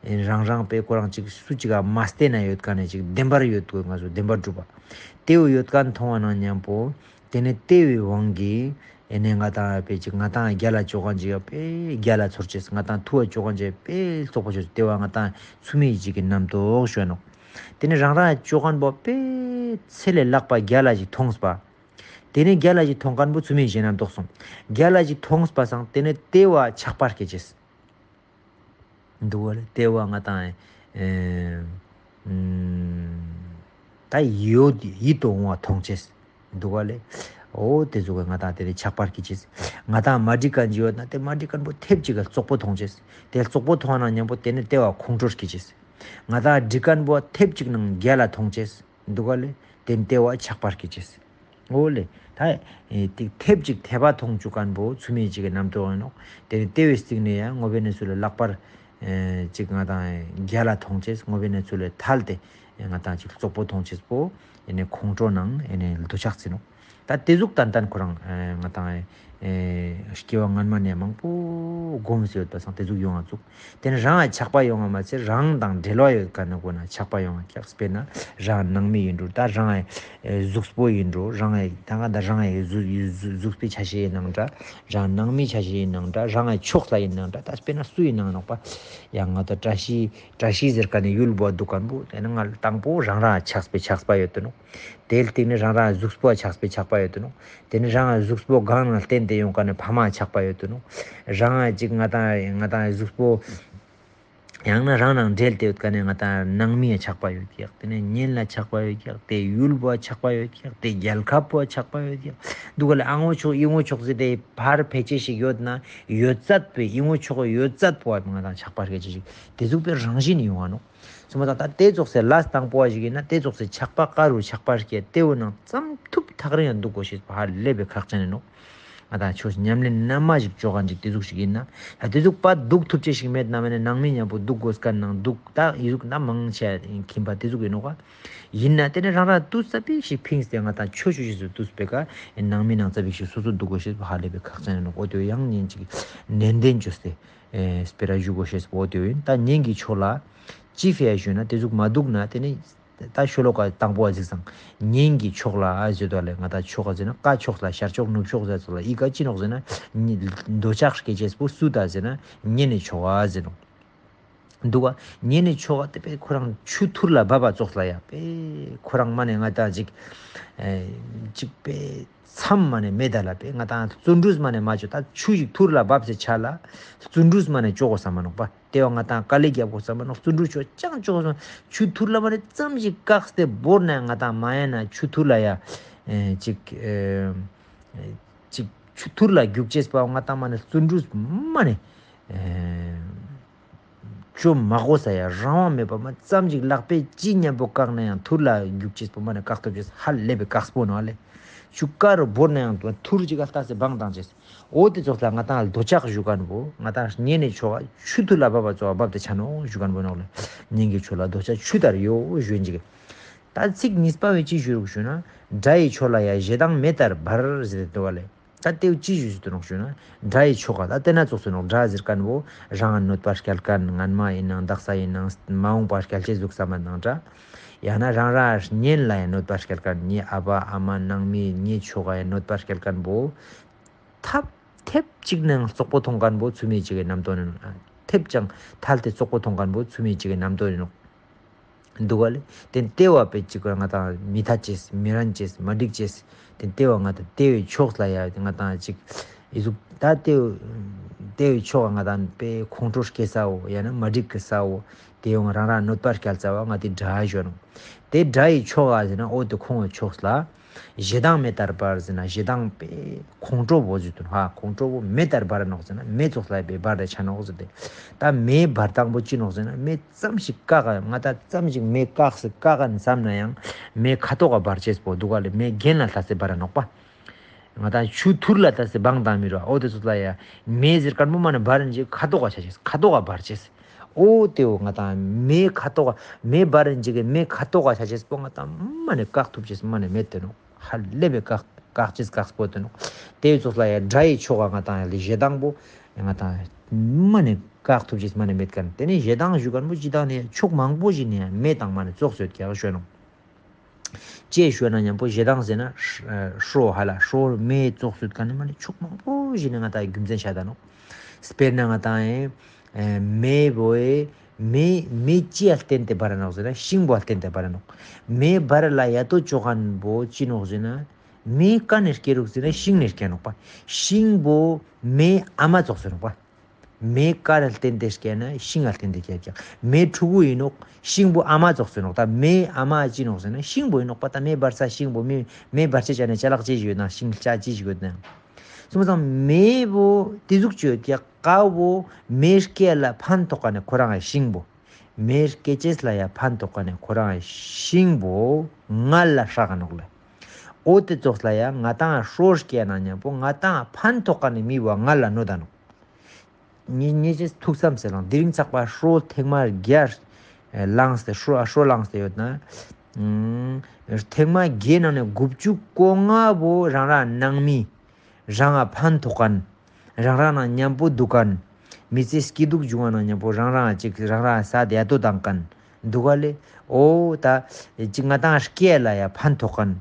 བ། རང་རང་པའི་ཁོ་རང་ཅིག་སུ་ཅིག་ག་མ་བརྟེན་ན་ཡོད་མཁན་ནས་ཅིག་བདེན་པར་ཡོད་དགོས་ང་ཚོ་བདེན་པར་གྲུབ་པ། དེ་བོ་ཡོད་མཁན་མཐོང་བ་ན་མཉམ་པོ་དེ་ནས་དེ་བའི་དབང་གིས་ ཨེ་ནས་ང་དང་པེ་ཅིག་ང་དང་རྒྱལ་ལ་ཅོ་གང་ཅིག་ཡོད་པེ་རྒྱལ་ལ་ཚོར་ཅེས། ང་དང་ཐུ་བ་ཅོ་གང་ཅིག་པེ་ཙོག་པོ་ཅོ་ཅེས། དེ་བ་ང་དང་ཚུ་མེ་ཅིག་གི་རྣམ་རྟོག་ཞོན་ནོག། དེ་ནས་རང་རང་ཅོ་གང་པོ་པེ་ཚེ་ལས་ལྷག་པ་རྒྱལ་ལ་ཅིག་མཐོང་སྤ། དེ་ནས་རྒྱལ་ལ་ཅིག་མཐོང་གང་པོ་ཚུ་མེ་ཞེ་རྣམ་རྟོག་སོང་། རྒྱལ་ལ་ཅིག་མཐོང་སྤ་སང་དེ་ནས་དེ་བ་ཆགས་པར་སྐྱེ་ཅེས། འདུག་བ་ལས་དེ་བ་ང་དང་ཨེ་ཨུམ་ད་ཡོད་ཡིད་དུ་འོང་བ་མཐོང་ཅེས། འདུག་བ་ལས་འོ་དེ་ཟུག་གི་ང་དང་དེ་ནས་ཆགས་པར་སྐྱེ་ཅེས། ང་དང་མ་འགྲིག་ག་ཅིག་ཡོད་ན་དེ་མ་འགྲིག་ག་པོ་ཐེབས་ཅིག་ག་ཙོག་པོ་མཐོང་ཅེས། དེ་ཙོག་པོ་མཐོང་ན་མཉམ་པོ་དེ་ནས་དེ་བ་ཁོང་ཁྲོ་སྐྱེ་ཅེས། ང་དང་འགྲིག་ག་པོ་ཐེབས་ཅིག་ནང་རྒྱལ་ལ་མཐོང་ཅེས། འདུག་ག་ལས་དེ་ནས་དེ་བ་ཆགས་པར་སྐྱེ་ཅེས། འོ་ལེ། ད་ཨེ་ཏིག་ཐེབས་ཅིག་ཐེབས་པ་མཐོང་བཅུག་མཁན་པོ་ཚུ་མེ་ཅིག་གི་རྣམ་རྟོག་ཡིན་ནོག། དེ་ནས་ལྟེ་བའི་སྟེང་ནས་ཡང་ངོ་བོ་ནས་ཚུར་ལ་ལྷག་པར་ཨེ་ཅིག་ང་དང་རྒྱལ་ལ་མཐོང་ཅེས། ངོ་བོ་ནས་ཚུར་ལ་ཐལ་ཏེ་ང་དང་ཅིག་ཙོག་པོ་མཐོང་ཅེས་པོ་ཨེ་ནས་ཁོང་ཁྲོ་ནང་ཨེ་ནས་འདོད་ཆགས་ཟིན་ནོག། ད་དེ་ཟུག་ཏན་ཏན་ཁོ་རང་ཨེ་ང་དང་ཨེ་སྐྱེ་བ་སྔན་མ་ནས་མང་པོ་སྒོམ་ཟེར་ཡོད་པ་སང་དེ་ཟུག་ཡོང་བ་བཅུག། དེ་ནས་རང་ལ་ཆགས་པ་ཡོང་བ་མ་ཚད་རང་དང་འབྲེལ་བ་ཡོད་མཁན་ནི་སྒོ་ན་ཆགས་པ་ཡོང་བ་ཀྱག། དཔེར་ན་རང་ནང་མི་ཡིན་འགྲོ། ད་རང་ཨེ་གཟུགས་པོ་ཡིན་འགྲོ། རང་ཨེ་ད་ག་ད་རང་ཨེ་གཟུགས་གཟུགས་གཟུགས་པོའི་ཆ་ཤས་ཡིན་ནང་འདྲ། རང་ནང་མིའི་ཆ་ཤས་ཡིན་ནང་འདྲ། རང་ཨེ་ཕྱོགས་ལ་ཡིན་ནང་འདྲ། ད་དཔེར་ན་སུ་ཡིན་ནང་ནོག་པ། ཡང་ང་ད་བཀྲ་ཤིས་བཀྲ་ཤིས་ཟེར་མཁན་ནི་ཡུལ་པོ་འདུག་མཁན་པོ་དེ་ནི་ང་དང་པོ་རང་རང་ཆགས་པའི་ཆགས་པ་ཡོད་དེ་ནོག། དེའི་སྟེང་ནས་རང་རང་གཟུགས་པོ་ཆགས་པའི་ཆགས་པ་ཡོད་དེ་ནོག། དེ་ནས་རང་གཟུགས་པོ་གང་ལ་བརྟེན་ཏེ་ཡོང་མཁན་ནི་ཕ་མ་ཆགས་པ་ཡོད་དེ་ནོག། རང་ཅིག་ང་དང་ང་དང་གཟུགས་པོ་ཡང་ན་རང་ནང་འབྲེལ་ཏེ་ཡོད་མཁན་ནི་ང་དང་ནང་མི་ཆགས་པ་ཡོད་ཀྱག། དེ་ནས་གཉེན་ལ་ཆགས་པ་ཡོད་ཀྱག། དེ་ཡུལ་པོ་ཆགས་པ་ཡོད་ཀྱག། དེ་རྒྱལ་ཁབ་པོ་ཆགས་པ་ཡོད་ཀྱག། འདུག་ག་ལ་ཨ་ངོ་ཆོག་ཨི་ངོ་ཆོག་ཟེར་ཏེ་ཕར་ཕལ་ཆེར་ཞིག་ཡོད་ན་ཡོད་ཚད་པའི་ཨི་ངོ་ཆོག་ཡོད་ཚད་པོ་ང་དང་ཆགས་པ་སྐྱེ་ཅེས་ཤིག་དེ་ཟུག་པའི་རང་བཞིན་ཡོང་བ་ནོག། སོ་མ་ད་ལྟ་དེ་ཙོགས་སེ་ལས་དང་པོ་བ་ཞིག་ཡིན་ན་དེ་ཙོགས་སེ་ཆགས་པ་ཀ་རུ་ཆགས་པ་སྐྱེ་དེ་བོ་ནང་ཙམ་ཐུབ་ཐག་རིང་ཡང་འདུག་དགོས་ཤེས་པ་ཧ་ལས་པའི་ཁག་ཅན་ཡིན་ནོག། ང་དང་ཆོས་ཉམས་ལེན་རྣལ་མ་ཞིག་ཅོ་ག་ཅིག་དེ་ཟུག་ཞིག་ཡིན་ན་ད་དེ་ཟུག་པ་འདུག་ཐུབ་ཅེས་ཤིག་མེད་ན་མ་ནས་ནང་མི་མཉམ་པོ་འདུག་དགོས་མཁན་ནང་འདུག་ད་ཡི་ཟུག་ན་མང་ཆེ་ཁྱིམ་པ་དེ་ཟུག་ཡིན་ནོག་ག། ཡིན་ན་དེ་ནས་རང་རང་དུས་ཙ་པིག་ཞིག་ཕིངས་ཏེ་ང་དང་ཆོས་ཞུ་ཞེས་སུ་དུས་པེ་ཀ་ནང་མི་ནང་ཙ་པིག་ཞིག་སོ་སོ་འདུག་དགོས་ཤེས་པ་ཧ་ལས་པའི་ཁག་ཅན་ཡིན་ནོག། འོ་དེ་ཡང་ཉིན་ཅིག་ནན་ཏན་བཅོས་ཏེ་སྤེ་ར་ཞུ་དགོས་ཤེས་པ་འོ་དེ་ཡིན། ད་ཉིན་གྱི་ཆོས་ལ་ཅི་ཕི་ཡ་ཞུས་ན་དེ་ཟུག་མ་འདུག་ན་དེ་ནི་ད་ཤོ་ལོ་ཀ་དང་པོ་བ་གཟིགས་སང་ཉིན་གྱི་ཕྱོགས་ལ་ཨ་ཟེར་དོ་ལས་ང་ད་ཕྱོགས་ཟེར་ན་ཀ་ཕྱོགས་ལ་ཤར་ཕྱོགས་ནུབ་ཕྱོགས་ཟེར་ཚོ་ལ་ཨི་ཀ་ཅི་ནོག་ཟེར་ན་ཉི་འདོད་ཆགས་སྐྱེ་ཅེས་པོ་སུ་ད་ཟེར་ན་ཉེ་ནས་ཕྱོགས་ཨ་ཟེར་ནོག། འདུག་ག་ཉེ་ནས་ཕྱོགས་ཨ་དེ་པས་ཁོ་རང་ཆུ་ཐུར་ལ་བབ་པ་ཙོགས་ལ་ཡ་པས་ཁོ་རང་མ་ནས་ང་ད་ཅིག་ཨེ་ཅིག་པས་མཚམས་མ་ནས་མེད་ད་ལ་པས་ང་ད་བརྩོན་འགྲུས་མ་ནས་མ་བཅོ་ད་ཆུ་ཞིག་ཐུར་ལ་བབ་སེ་ཆ་ལ་བརྩོན་འགྲུས་མ་ནས་བཅོ་གོ་ས་མ་ནོག་པ། དེ་བ་ང་དང་དཀའ་ལས་རྒྱབ་དགོས་བསམ་པ་ནོག། བརྩོན་འགྲུས་ཆོ་ཅང་ཆོག་སོང་། ཆུ་ཐུར་ལ་མ་ནས་ཙམ་ཞིག་བཀག་སྟེ་བོར་ན་ང་དང་མ་ཡ་ན་ཆུ་ཐུར་ལ་ཡ་ཨེ་ཅིག་ཨེ་ཅིག་ཆུ་ཐུར་ལ་རྒྱུག་ཅེས་པ་ང་དང་མ་ནས་བརྩོན་འགྲུས་མ་ནས་ཨེ་ཆོ་མ་དགོས་ས་ཡ་རང་དབང་མེད་པ་མ་ཙམ་ཞིག་ལག་པས་ཅི་མཉམ་པོ་བཀག་ན་ཡང་ཐུར་ལ་རྒྱུག་ཅེས་པ་མ་ནས་བཀག་ཐུབ་ཅེས་ཧ་ལས་པའི་བཀག་སྤོ་ནོག་ལེ། ཆུ་ཀ་རུ་བོར་ན་ཡང་ཐུར་ཅིག་ག་ལྟ་སེ་བང་བཏང་ཅེས། འོ་དེ་ཙོགས་ལ་ང་དང་འདོད་ཆགས་ཞུ་མཁན་པོ་ང་དང་ཉེ་ནས་ཆོག་ཆུ་ཐུར་ལ་བབ་པ་ཙོགས་བབ་དེ་ཆ་ནོག་ཞུ་མཁན་པོ་ནོག་ལེ། ཉིན་གྱི་ཆོས་ལ་འདོད་ཆགས་ཆུ་ལྟར་ཡོད་ཞུ་ཡིན་ཅིག། ད་ཚིག་གཉིས་པ་བས་ཅི་ཞུ་རུག་ཞུ་ན། དགྲ་ཡི་ཕྱོགས་ལ་ཡ་ཞེ་སྡང་མེ་ལྟར་འབར་ཟེར་ཏེ་འདུག་བ་ལེ། ད་དེ་བས་ཅི་ཞུ་ཟེར་དུ་ནོག་ཞུ་ན། དགྲ་ཡི་ཕྱོགས་ལ་ད་དེ་ན་ཙོགས་སུ་ནོག་དགྲ་ཟེར་མཁན་པོ་རང་གནོད་པ་སྐྱལ་མཁན་སྔན་མ་ཡིན་ནང་དག་ས་ཡིན་ནང་མ་འོངས་པ་སྐྱལ་ཅེས་ཟུག་བསམ་པ་ནང་འདྲ། ཡང་ན་རང་རང་གཉེན་ལ་ཡང་གནོད་པ་སྐྱལ་མཁན་ཉེ་ཨ་ཕ་ཨ་མ་ནང་མི་ཉེ་ཕྱོགས་ལ་ཡང་གནོད་པ་སྐྱལ་མཁན་པོ། ཐབས་ཐེབས་གཅིག་ནང་རྩོག་པོ་མཐོང་མཁན་པོ་ཚུ་མེ་གཅིག་གི་རྣམ་རྟོག་ནི་ཐེབས་ཀྱང་ཐལ་ཏེ་རྩོག་པོ་མཐོང་མཁན་པོ་ཚུ་མེ་གཅིག་གི་རྣམ་རྟོག་ནི་འདུག་ག་ལེ། དེ་ལྟེ་བ་པེ་གཅིག་གི་ང་དང་མི་ཐ་ཅེས་མི་རན་ཅེས་མ་འགྲིག་ཅེས་དེ་ལྟེ་བ་ང་དང་ལྟེ་བའི་ཕྱོགས་ལ་ཡ་ང་དང་གཅིག་ཡི་ཟུག་ད་ལྟེ་བའི་ལྟེ་བའི་ཕྱོགས་ང་དང་པེ་ཁོང་ཁྲོ་སྐྱེ་ས་བོ་ཡང་ན་མ་འགྲིག་གི་ས་བོ་དེ་ཡང་རང་རང་གནོད་པ་སྐྱལ་ས་བ་ང་དེ་དགྲ་ཞོན་ནོ། དེ་དགྲ་ཡི་ཕྱོགས་ཨ་ཟེར་ན་འོ་དེ་ཁོང་གི་ཕྱོགས་ལ། ཞེ་སྡང་མེ་ལྟར་འབར་ཟེར་ན་ཞེ་སྡང་པའི་ཁོང་ཁྲོ་བོ་ཟེར་དུ་ཧ་ཁོང་ཁྲོ་བོ་མེ་ལྟར་འབར་ནོག་ཟེར་ན་མེ་ཙོགས་ལ་པའི་འབར་རེ་ཆ་ནོག་ཟེར་ཏེ། ད་མེ་འབར་དང་པོ་ཅི་ནོག་ཟེར་ན་མེ་ཙམ་ཞིག་བཀག་ག་ང་ད་ཙམ་ཞིག་མེ་བཀག་སེ་བཀག་ག་བསམ་ན་ཡང་མེ་ཁ་ཐོག་ག་འབར་ཅེས་པོ་འདུག་ག་ལེ། མེ་གྱེན་ལ་ལྟ་སེ་འབར་ནོག་པ། ང་ད་ཆུ་ཐུར་ལ་ལྟ་སེ་བང་དང་མི་རོ་འོ་དེ་ཚོ་ལ་ཡ་མེ་ཟེར་མཁན་པོ་མ་ནི་འབར་རིན་ཅིག་ཁ་ཐོག་ག་ཆ་ཅེས་ཁ་ཐོག་ག་འབར་ཅེས། ཨོ་དེའོ་ང་དང་མེ་ཁ་ཐོག་མེ་འབར་རིན་ཅིག་གི་མེ་ཁ་ཐོག་ག་ཆ་ཅེས་པོ་ང་དང་མ་ནི་བཀག་ཐུབ་ཅེས་མ་ནི་མེད་དེ་ནོ། ཧ་ལས་པའི་བཀག་བཀག་ཅེས་བཀག་སྤོ་དེ་ནོ། དེའི་ཚོགས་ལ་ཡ་དགྲ་ཡི་ཕྱོགས་ང་དང་ལི་ཞེ་སྡང་པོ་ང་དང་མ་ནི་བཀག་ཐུབ་ཅེས་མ་ནི་མེད་མཁན་དེ་ནི་ཞེ་སྡང་ཞུ་མཁན་པོ་ཅི་དང་ནི་ཕྱོགས་མང་པོ་ཞིག་ནི་མེ་དང་མ་ནི་ཙོགས་ཡོད་ཀྱག་ཞོན་ནོ། ཅེས་ཞུ་ན་མཉམ་པོ་ཞེ་སྡང་ཟེར་ན་ཧྲ་ཧྲོ་ཧ་ལ་ཧྲོ་མེ་ཙོགས་སུད་ག་ནི་མ་ནི་ཕྱོགས་མང་པོ་ཞིག་ནས་ང་ཏང་རྒྱུ་མཚན་བཤད་ད་ནོག། དཔེར་ན་ང་ཏང་ཨེ་མེ་བོ་ཨེ་མེ་མེ་ཅི་ཡ་བརྟེན་ཏེ་འབར་ནོག་ཟེར་ན་ཤིང་བོ་བརྟེན་ཏེ་འབར་ནོག། མེ་འབར་ལ་ཡ་ཏོ་ཅོ་ཁན་བོ་ཅི་ནོག་ཟེར་ན་མེ་ཀ་ནས་སྐྱེ་རུག་ཟེར་ན་ཤིང་ནས་སྐྱེ་ནོག་པ། ཤིང་བོ་མེ་ཨ་མ་ཙོགས་སུ་ནོག་པ། མེ་ཀ་ལ་བརྟེན་ཏེ་སྐྱེ་ན་ཤིང་ལ་བརྟེན་ཏེ་སྐྱེ་ཀྱག། མེ་ཕྲུ་གུ་ཡིན་ནོག། ཤིང་བོ་ཨ་མ་ཙོགས་སུ་ནོག། ད་མེ་ཨ་མ་ཅི་ནོག་ཟེར་ན་ཤིང་བོ་ཡིན་ནོག་པ། ད་མེ་འབར་ས་ཤིང་བོ་མེ་མེ་འབར་ཆ་ཅ་ནས་ཅ་ལག་ཅི་ཞིག་ཡོད་ན་ཤིང་ལྕགས་ཅི་ཞིག་ཡོད་ན། སོང་ཙང་མེ་བོ་དེ་ཟུག་ཅོ་ཀྱག་ཀ་བོ་མེ་སྐྱེ་ལ་ཕན་ཐོགས་ཀ་ནས་ཁོ་རང་ཤིང་བོ། མེ་སྐྱེ་ཅེས་ལ་ཡ་ཕན་ཐོགས་ཀ་ནས་ཁོ་རང་ཤིང་བོ་ངལ་ལ་ཧྲག་ནོག་ལེ། འོ་དེ་ཙོགས་ལ་ཡ་ང་ཏང་ཧྲོ་སྐྱེ་ན་མཉམ་པོ་ང་ཏང་ཕན་ཐོགས་ཀ་ནས་མི་བོ་ངལ་ལ་གནོད་ད་ནོག། ཉེ་ཉེ་ཅེས་ཐུགས་བསམ་ཟེར་ལང་དེ་རིང་ཚགས་པ་ཧྲོ་ཐེངས་མ་བརྒྱ་ལངས་ཏེ་ཧྲོ་ཧྲོ་ལངས་ཏེ་ཡོད་ན། ཨུམ། ཐེངས་མ་བརྒྱའི་ནང་ནས་དགུ་བཅུ་གོ་ལྔ་བོ་རང་རང་ནང་མི། རང་ང་ཕན་ཐོགས་མཁན། རང་རང་ནང་མཉམ་པོ་འདུག་མཁན། མི་ཚེ་སྐྱིད་སྡུག་བྱུང་བ་ནང་མཉམ་པོ་རང་རང་ཅིག་རང་རང་ས་དེ་ཡ་ཏོ་བཏང་མཁན། འདུག་ག་ལེ། འོ་ད། ཅིག་ང་ཏང་སྐྱེ་ལ་ཡ་ཕན་ཐོགས་མཁན།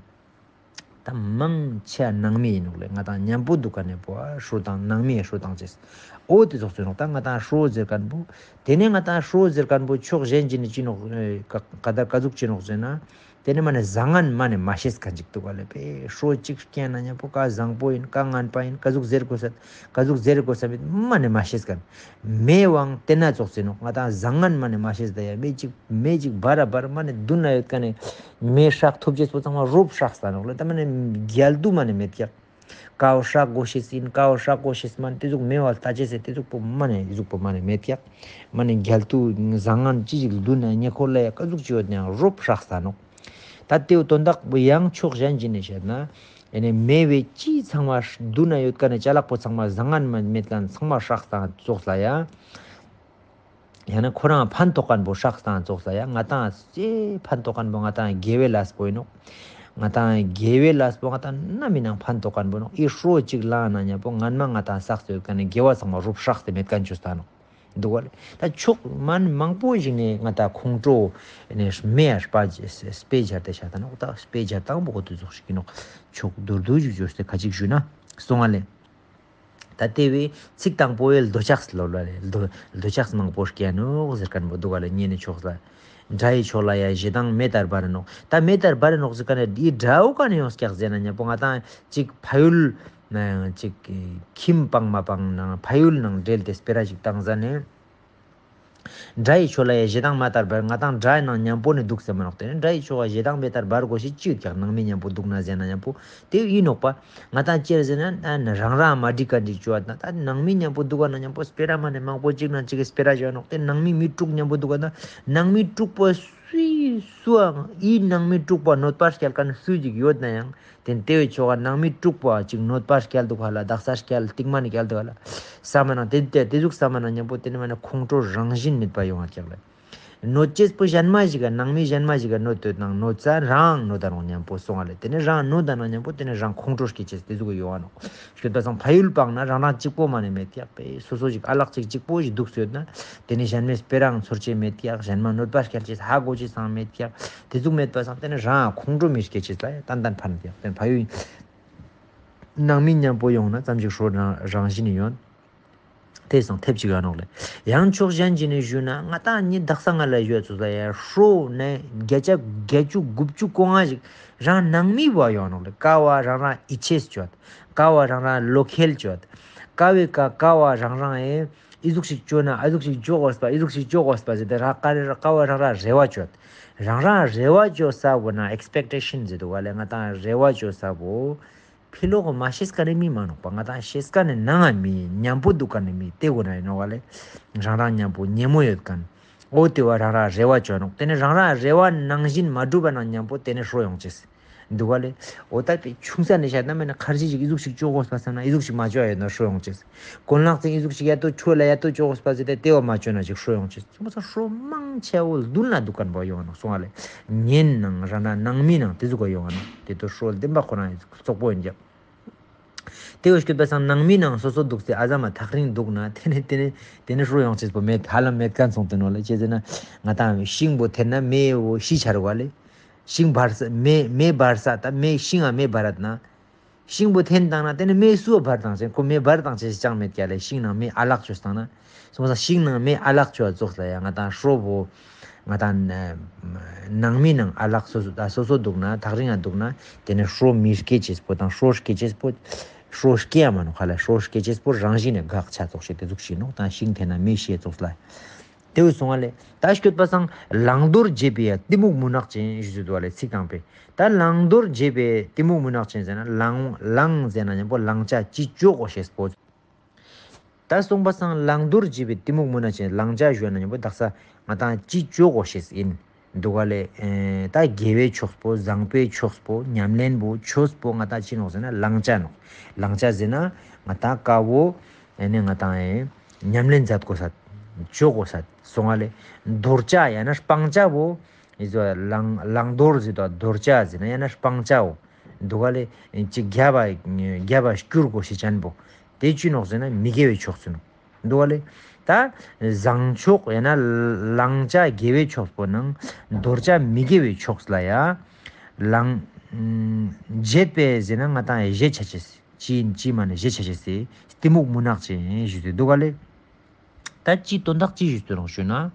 ད་མང་ཆེ་བ་ནང་མི་ཡིན་ནོག་ལེ། ང་ཏང་མཉམ་པོ་འདུག་མཁན་ནི་བོ་ཧྲོ་དང་ནང་མི་ཧྲོ་དང་ཅེས། འོ་དེ་ཙོགས་ཟེར་ནོག། ད་ང་ཏང་ཧྲོ་ཟེར་མཁན་བོ། དེ་ནས་ང་ཏང་ཧྲོ་ཟེར་མཁན་བོ་ཕྱོགས་གཞན་གྱི་ནི་ཅི་ནོག། ཨེ་ཀ་ཀ་ད་ཀ་ཟུག་ཅི་ནོག་ཟེར་ན། དེ་ནི་མ་ནི་བཟང་ངན་མ་ནི་མ་ཤེས་མཁན་ཅིག་འདུག་ག་ལེ། པེ་ཧྲོ་གཅིག་སྐྱེས་ན་མཉམ་པོ་ཀ་བཟང་པོ་ཡིན་ཀ་ངན་པ་ཡིན་ཀ་ཟུག་ཟེར་དགོས་ས་ཀ་ཟུག་ཟེར་དགོས་ས་མེད་མ་ནི་མ་ཤེས་མཁན། མེ་བའང་དེ་ན་ཙོགས་ཟེར་ནོག། ང་ཏང་བཟང་ངན་མ་ནི་མ་ཤེས་ད་ཡ་མེ་གཅིག་མེ་གཅིག་འབར་ར་འབར་མ་ནི་མདུན་ན་ཡོད་མཁན་ནི་མེ་ཧྲག་ཐུབ་ཅེས་པོ་ཚང་མ་རོབ་ཧྲག་ས་ནོག་ལེ། ད་མ་ནི་རྒྱལ་དུ་མ་ནི་མེད་ཀྱག། ཀ་བོ་ཧྲག་དགོས་ཤེས་ཡིན་ཀ་བོ་ཧྲག་དགོས་ཤེས་མ་ནི་དེ་ཟུག་མེ་བ་ལྟ་ཅེས་ཟེར་དེ་ཟུག་པོ་མ་ནི་ཟུག་པོ་མ་ནི་མེད་ཀྱག། མ་ནི་རྒྱལ་དུ་བཟང་ངན་ཅི་ཞིག་མདུན་ན་ཉེ་འཁོར་ལ་ཡ་ཀ་ཟུག་ཅི་ཡོད་ནའང་རོབ་ཧྲག་ས་ནོག། ད་ལྟེའུ་དོན་དག་པོ་ཡང་ཕྱོགས་གཞན་གྱི་ནས་བཤད་ན། ཨེ་ནས་མེ་བའི་ཅི་ཚང་མ་མདུན་ན་ཡོད་མཁན་ནི་ཅ་ལག་པོ་ཚང་མ་བཟང་ངན་མ་མེད་མཁན་ཚང་མ་ཧྲག་སྟངས་ཙོགས་ལ་ཡ། ཡང་ན་ཁོ་རང་ཕན་ཐོགས་མཁན་པོ་ཧྲག་སྟངས་ཙོགས་ལ་ཡ་ང་ཏང་ཅེ་ཕན་ཐོགས་མཁན་པོ་ང་ཏང་དགེ་བའི་ལས་པོ་ཡིན་ནོག། ང་ཏང་དགེ་བའི་ལས་པོ་ང་ཏང་ནམ་ཡིན་ནའང་ཕན་ཐོགས་མཁན་པོ་ནོག། ཨི་ཧྲོ་གཅིག་ལངས་ན་མཉམ་པོ་སྔན་མ་ང་ཏང་བསགས་ཏེ་ཡོད་མཁན་ནི་དགེ་བ་ཚང་མ་རུབ་ཧྲག་སྟེ་མེད་མཁན་ཅོ་ས་ནོག། འདུག་ག་ལེ། ད་ཕྱོགས་མ་མང་པོ་ཞིག་ནས་ང་ད་ཁོང་ཁྲོ་ནས་མེ་ཡར་སྤར་རྗེས་སྤེལ་བྱར་དེ་བྱ་དང་ནོག། ད་སྤེལ་བྱར་དང་པོ་གོ་དུས་ཚོགས་ཤིག་ཡིན་ནོག། ཕྱོགས་མདོར་བསྡུས་ཞིག་བརྗོད་དེ་ཁ་ཅིག་ཞུས་ན་སོང་ང་ལེ། ད་དེ་བས་ཚིག་དང་པོ་ཡི་འདོད་ཆགས་ལོ་ལ་རེ་འདོད་འདོད་ཆགས་མང་པོ་སྐྱེ་ནོག་ཟེར་མཁན་པོ་འདུག་ག་ལེ། ཉེ་ནི་ཕྱོགས་ལ་དགྲ་ཡི་ཕྱོགས་ལ་ཡ་ཞེ་སྡང་མེ་ལྟར་འབར་ནོག། ད་མེ་ལྟར་འབར་ནོག་ཟེར་མཁན་ནི་འདི་དགྲ་བོ་ག་ནས་ཡོང་སྐྱག་ཟེར་ན་མཉམ་པོ་ང་ཏང་ཅིག་ཕ་ཡུལ། ན་ཅིག་ཁྱིམ་སྤངས་མ་སྤངས་ནང་ཕ་ཡུལ་ནང་འབྲེལ་ཏེ་སྤེ་ར་ཞིག་བཏང་ཟ་ནས། དགྲ་ཡི་ཕྱོགས་ལ་ཡ་ཞེ་སྡང་མེ་ལྟར་འབར། ང་ཏང་དགྲ་ནང་མཉམ་པོ་ནས་འདུག་ཟེར་མ་ནོག། དེ་ནི་དགྲ་ཡི་ཕྱོགས་ལ་ཞེ་སྡང་མེ་ལྟར་འབར་དགོས་ཤེས་ཅི་ཡོད་ཀྱང་ནང་མི་མཉམ་པོ་འདུག་ན་ཟེར་ན་མཉམ་པོ་དེ་ཡིན་ནོག་པ། ང་ཏང་ཅེར་ཟེར་ན་ན་རང་རང་མ་འགྲིག་ག་འགྲིག་བཅོ་བ་ན་ད་ནང་མི་མཉམ་པོ་འདུག་ག་ན་མཉམ་པོ་སྤེ་ར་མ་ནས་མང་པོ་གཅིག་ནང་གཅིག་གི་སྤེ་ར་བཅོ་ནོག། དེ་ནང་མི་མི་དྲུག་མཉམ་པོ་འདུག་ག་ན་ནང་མི་དྲུག་པོ་སུའི་སུའང་ཨི་ནང་མི་དྲུག་པོ་གནོད་པ་སྐྱེལ་མཁན་སུ་ཅིག་ཡོད་ན་ཡང་། དེ་ནི་དེ་བས་ཆོ་ག་ནང་མི་དཀྲུག་པ་ཅིག་གནོད་པ་སྐྱེལ་འདུག་ཧ་ལ། དག་ས་སྐྱེལ་སྟིང་མ་ནི་སྐྱེལ་འདུག་ཧ་ལ། ས་མ་ནང་དེ་དེ་དེ་ཟུག་ས་མ་ནང་མཉམ་པོ་དེ་ནི་མ་ནི་ཁོང་ཁྲོ་རང་བཞིན་མེད་པ་ཡོང་བ་ཀྱག་ལ། གནོད་བྱེད་པོ་གཞན་མ་ཞིག་ག་ནང་མི་གཞན་མ་ཞིག་ག་གནོད་དོད་ནང་གནོད་ས་རང་གནོད་ད་རུང་མཉམ་པོ་སོང་བ་ལ། དེ་ནི་རང་གནོད་ད་ནང་མཉམ་པོ་དེ་ནི་རང་ཁོང་ཁྲོ་སྐྱེ་ཆེད་དེ་ཟུག་གི་ཡོང་བ་ནོག། སྐྱོད་པ་སང་ཕ་ཡུལ་སྤངས་ན་རང་རང་གཅིག་པོ་མ་ནི་མེད་ཀྱག་པས། སོ་སོ་ཞིག་ཨ་ལགས་གཅིག་གཅིག་པོ་ཞིག་འདུག་ཟེར་ན། དེ་ནི་གཞན་མའི་སྤེ་རའང་ཚོར་ཆེད་མེད་ཀྱག། གཞན་མ་གནོད་པ་སྐྱེལ་ཆེད་ཧ་གོ་ཆེད་སང་མེད་ཀྱག། དེ་ཟུག་མེད་པ་སང་དེ་ནི་རང་ཁོང་ཁྲོ་མི་སྐྱེ་ཆེད་ལ་ཡང་ཏན་ཏན་ཕན་ཀྱག། དེ་ནི་ཕ་ཡུལ་ནང་མི་མཉམ་པོ་ཡོང་ན་ཙམ་ཞིག་ཧྲོ་རང་རང་བཞིན་ཡོད། དེ་སང་ཐེབས་ཅིག་ཡོད་ནོག་ལེ། ཡང་ཕྱོགས་གཞན་གྱི་ནི་ཞུས་ན་ང་ཏང་ཉིད་དག་ས་ང་ལ་ཡོད་ཚོད་ལ་ཡང་ཧྲོ་ནས་བརྒྱ་ཆ་བརྒྱད་ཅུ་དགུ་བཅུ་གོ་ལྔ་ཞིག་རང་ནང་མི་བ་ཡོད་ནོག་ལེ། ཀ་བ་རང་རང་ཡིད་ཆེས་བཅོད། ཀ་བ་རང་རང་བློ་ཁེལ་བཅོད། ཀ་བའི་ཀ་ཀ་བ་རང་རང་ཨེ། ཨི་ཟུག་ཞིག་བཅོ་ན་ཨ་ཟུག་ཞིག་བཅོ་དགོས་པ། ཨི་ཟུག་ཞིག་བཅོ་དགོས་པ་ཟེར་ཏེ་ར་ཀ་རེ་ར་ཀ་བ་རང་རང་རེ་བ་བཅོད། རང་རང་རེ་བ་བཅོ་ས་བོ་ན་ཨེགས་པེག་ཊེ་ཤན་ཟེར་འདུག་ག་ལེ། ང་ཏང་རེ་བ་བཅོ་ས་བོ། ཕི་ལོག་མ་ཤེས་ཀ་ནི་མི་མ་ནོག་པ། ང་ཏང་ཤེས་ཀ་ནི་ནང་ང་མི་མཉམ་པོ་འདུག་ཀ་ནི་མི་དེ་གོ་ན་ཡིན་ནོག་ག་ལེ། རང་རང་མཉམ་པོ་ཉེ་མོ་ཡོད་མཁན། འོ་དེ་བ་རང་རང་རེ་བ་བཅོ་ནོག། དེ་ནི་རང་རང་རེ་བ་ནང་བཞིན་མ་འགྲུབ་པ་ནང་མཉམ་པོ་དེ་ནི་ཧྲོ་ཡོང་ཅེས། འདུག་ག་ལེ། འོ་ད་དེ་ཆུང་ས་ནས་བཤད་ན་མེད་ན་ཁར་ཇི་ཞིག་ཨི་ཟུག་ཞིག་བཅོ་དགོས་པ་བསམ་ན་ཨི་ཟུག་ཞིག་མ་བཅོ་ཡོད་ན་ཧྲོ་ཡོང་ཅེས། གོན་ལག་ཅིག་ཨི་ཟུག་ཞིག་ཡ་ཏོ་ཆོ་ལ་ཡ་ཏོ་བཅོ་དགོས་པ་ཟེར་ཏེ་དེ་བ་མ་བཅོ་ན་ཅིག་ཧྲོ་ཡོང་ཅེས། ཅི་མ་ཚོ་ཧྲོ་མང་ཆེ་བོ་མདུན་ལ་འདུག་མཁན་པོ་ཡོང་ནོག་སོང་བ་ལེ། ཉན་ནང་རང་ན་ནང་མི་ནང་དེ་ཟུག་ག་ཡོང་བ་ནོག། དེ་ཏོ་ཧྲོ་བདེན་པ་ཁོ་རང་ཡི་ཙོག་པོ་ཡིན་ཀྱང་། དེ་བས་སྐྱོད་པ་སང་ནང་མི་ནང་སོ་སོ་འདུག་སྟེ་ཨ་ཟ་མ་ཐག་རིང་འདུག་ན་དེ་ནི་དེ་ནི་དེ་ནི་ཧྲོ་ཡོང་ཅེས་པོ་མེད། ཧ་ལམ་མེད་མཁན་སོང་དེ་ནོག་ལེ། ཅི་ཟེར་ན་ང་ཏང་ཤིང་བོ་དེ་ན་མེ་བོ་ཤི་ཆར་བ་ལེ། ཤིང་འབར་ས་མེ་མེ་འབར་ས་ད་མེ་ཤིང་ང་མེ་འབར་རད་ན། ཤིང་བུ་འཐེན་བཏང་ན་དེ་ནི་མེ་སུ་འབར་བཏང་ཅེས་ཁོ་མེ་འབར་བཏང་ཅེས་ཅང་མེད་ཀྱ་ལས་ཤིང་ནང་མེ་ཨ་ལག་བཅོས་བཏང་ན། སོང་ཙང་ཤིང་ནང་མེ་ཨ་ལག་བཅོས་ཙོགས་ལ་ཡ་ང་དང་ཧྲོ་བོ། ང་དང་ནང་མི་ནང་ཨ་ལག་སོ་སོ་ད་སོ་སོ་འདུག་ན་ཐག་རིང་ང་འདུག་ན་དེ་ནི་ཧྲོ་མི་སྐྱེ་ཅེས་པོ་དང་ཧྲོ་སྐྱེ་ཅེས་པོ། ཧྲོ་སྐྱེ་ཡ་མ་ནོ་ཁ་ལ་ཧྲོ་སྐྱེ་ཅེས་པོ་རང་བཞིན་ནས་འགག་ཆ་ཙོགས་ཤིག་དེ་ཟུག་ཤིག་ནོ་དང་ཤིང་འཐེན་ན་མེ་ཤེས་ཙོགས་ལ། དེ་བས་སོང་བ་ལས་ད་སྐྱོད་པ་སང་བླང་དོར་བརྗེད་པའི་གཏི་མུག་མུན་ནག་ཅན་ཞུ་ཟེར་དུ་བ་ལས་ཚིག་དང་པོས་ད་བླང་དོར་བརྗེད་པའི་གཏི་མུག་མུན་ནག་ཅན་ཟེར་ན་བླང་བླང་ཟེར་ན་མཉམ་པོ་བླང་བྱ་ཅི་ཅོ་གོ་ཤེས་པོ། ད་སོང་པ་སང་བླང་དོར་བརྗེད་པའི་གཏི་མུག་མུན་ནག་ཅན་བླང་བྱ་ཞུ་ན་མཉམ་པོ་དག་ས་ང་དང་ཅི་ཅོ་གོ་ཤེས་ཡིན་འདུག་ག་ལས། ད་དགེ་བའི་ཕྱོགས་པོ་བཟང་པོའི་ཕྱོགས་པོ་ཉམས་ལེན་པོ་ཆོས་པོ་ང་དང་ཅི་ནོག་ཟེར་ན་བླང་བྱ་ནོག་བླང་བྱ་ཟེར་ན་ང་དང་དཀའ་བོ། ཨེ་ནས་ང་དང་ཨེ་ཉམས་ལེན་མཛད་དགོས་ས། བཅོ་དགོས་ས་སོང་བ་ལས། དོར་བྱ་ཡང་ན་སྤང་བྱ་བོ། ཨེ་ཟོ་བླང་བླང་དོར་ཟེར་དོ་དོར་བྱ་ཟེར་ན་ཡང་ན་སྤང་བྱའོ། འདུག་ག་ལས་ཅིག་རྒྱབ་པ་རྒྱབ་པ་སྐྱུར་དགོས་ཤེས་ཅན་པོ། དེ་ཅི་ནོག་ཟེར་ན་མི་དགེ་བའི་ཕྱོགས་སུ་ནོག་འདུག་ག་ལས། ད་བཟང་ཕྱོགས་ཡང་ན་བླང་བྱ་དགེ་བའི་ཕྱོགས་པོ་ནང་དོར་བྱ་མི་དགེ་བའི་ཕྱོགས་ལ་ཡ། བླང་བརྗེད་པས་ཟེར་ན་ང་དང་ཡ་བརྗེད་ཆ་ཆེས། ཅི་ཡིན་ཅི་མ་ནི་ཞེས་བྱ་བྱེད་སྲིད་གཏི་མུག་མུན་ནག་ཅན་ཞུས་ཏེ་འདུག་ག་ལས། ད་ཅི་དོན་དག་ཅི་ཞུས་ཏེ་རང་ཞུས་ན།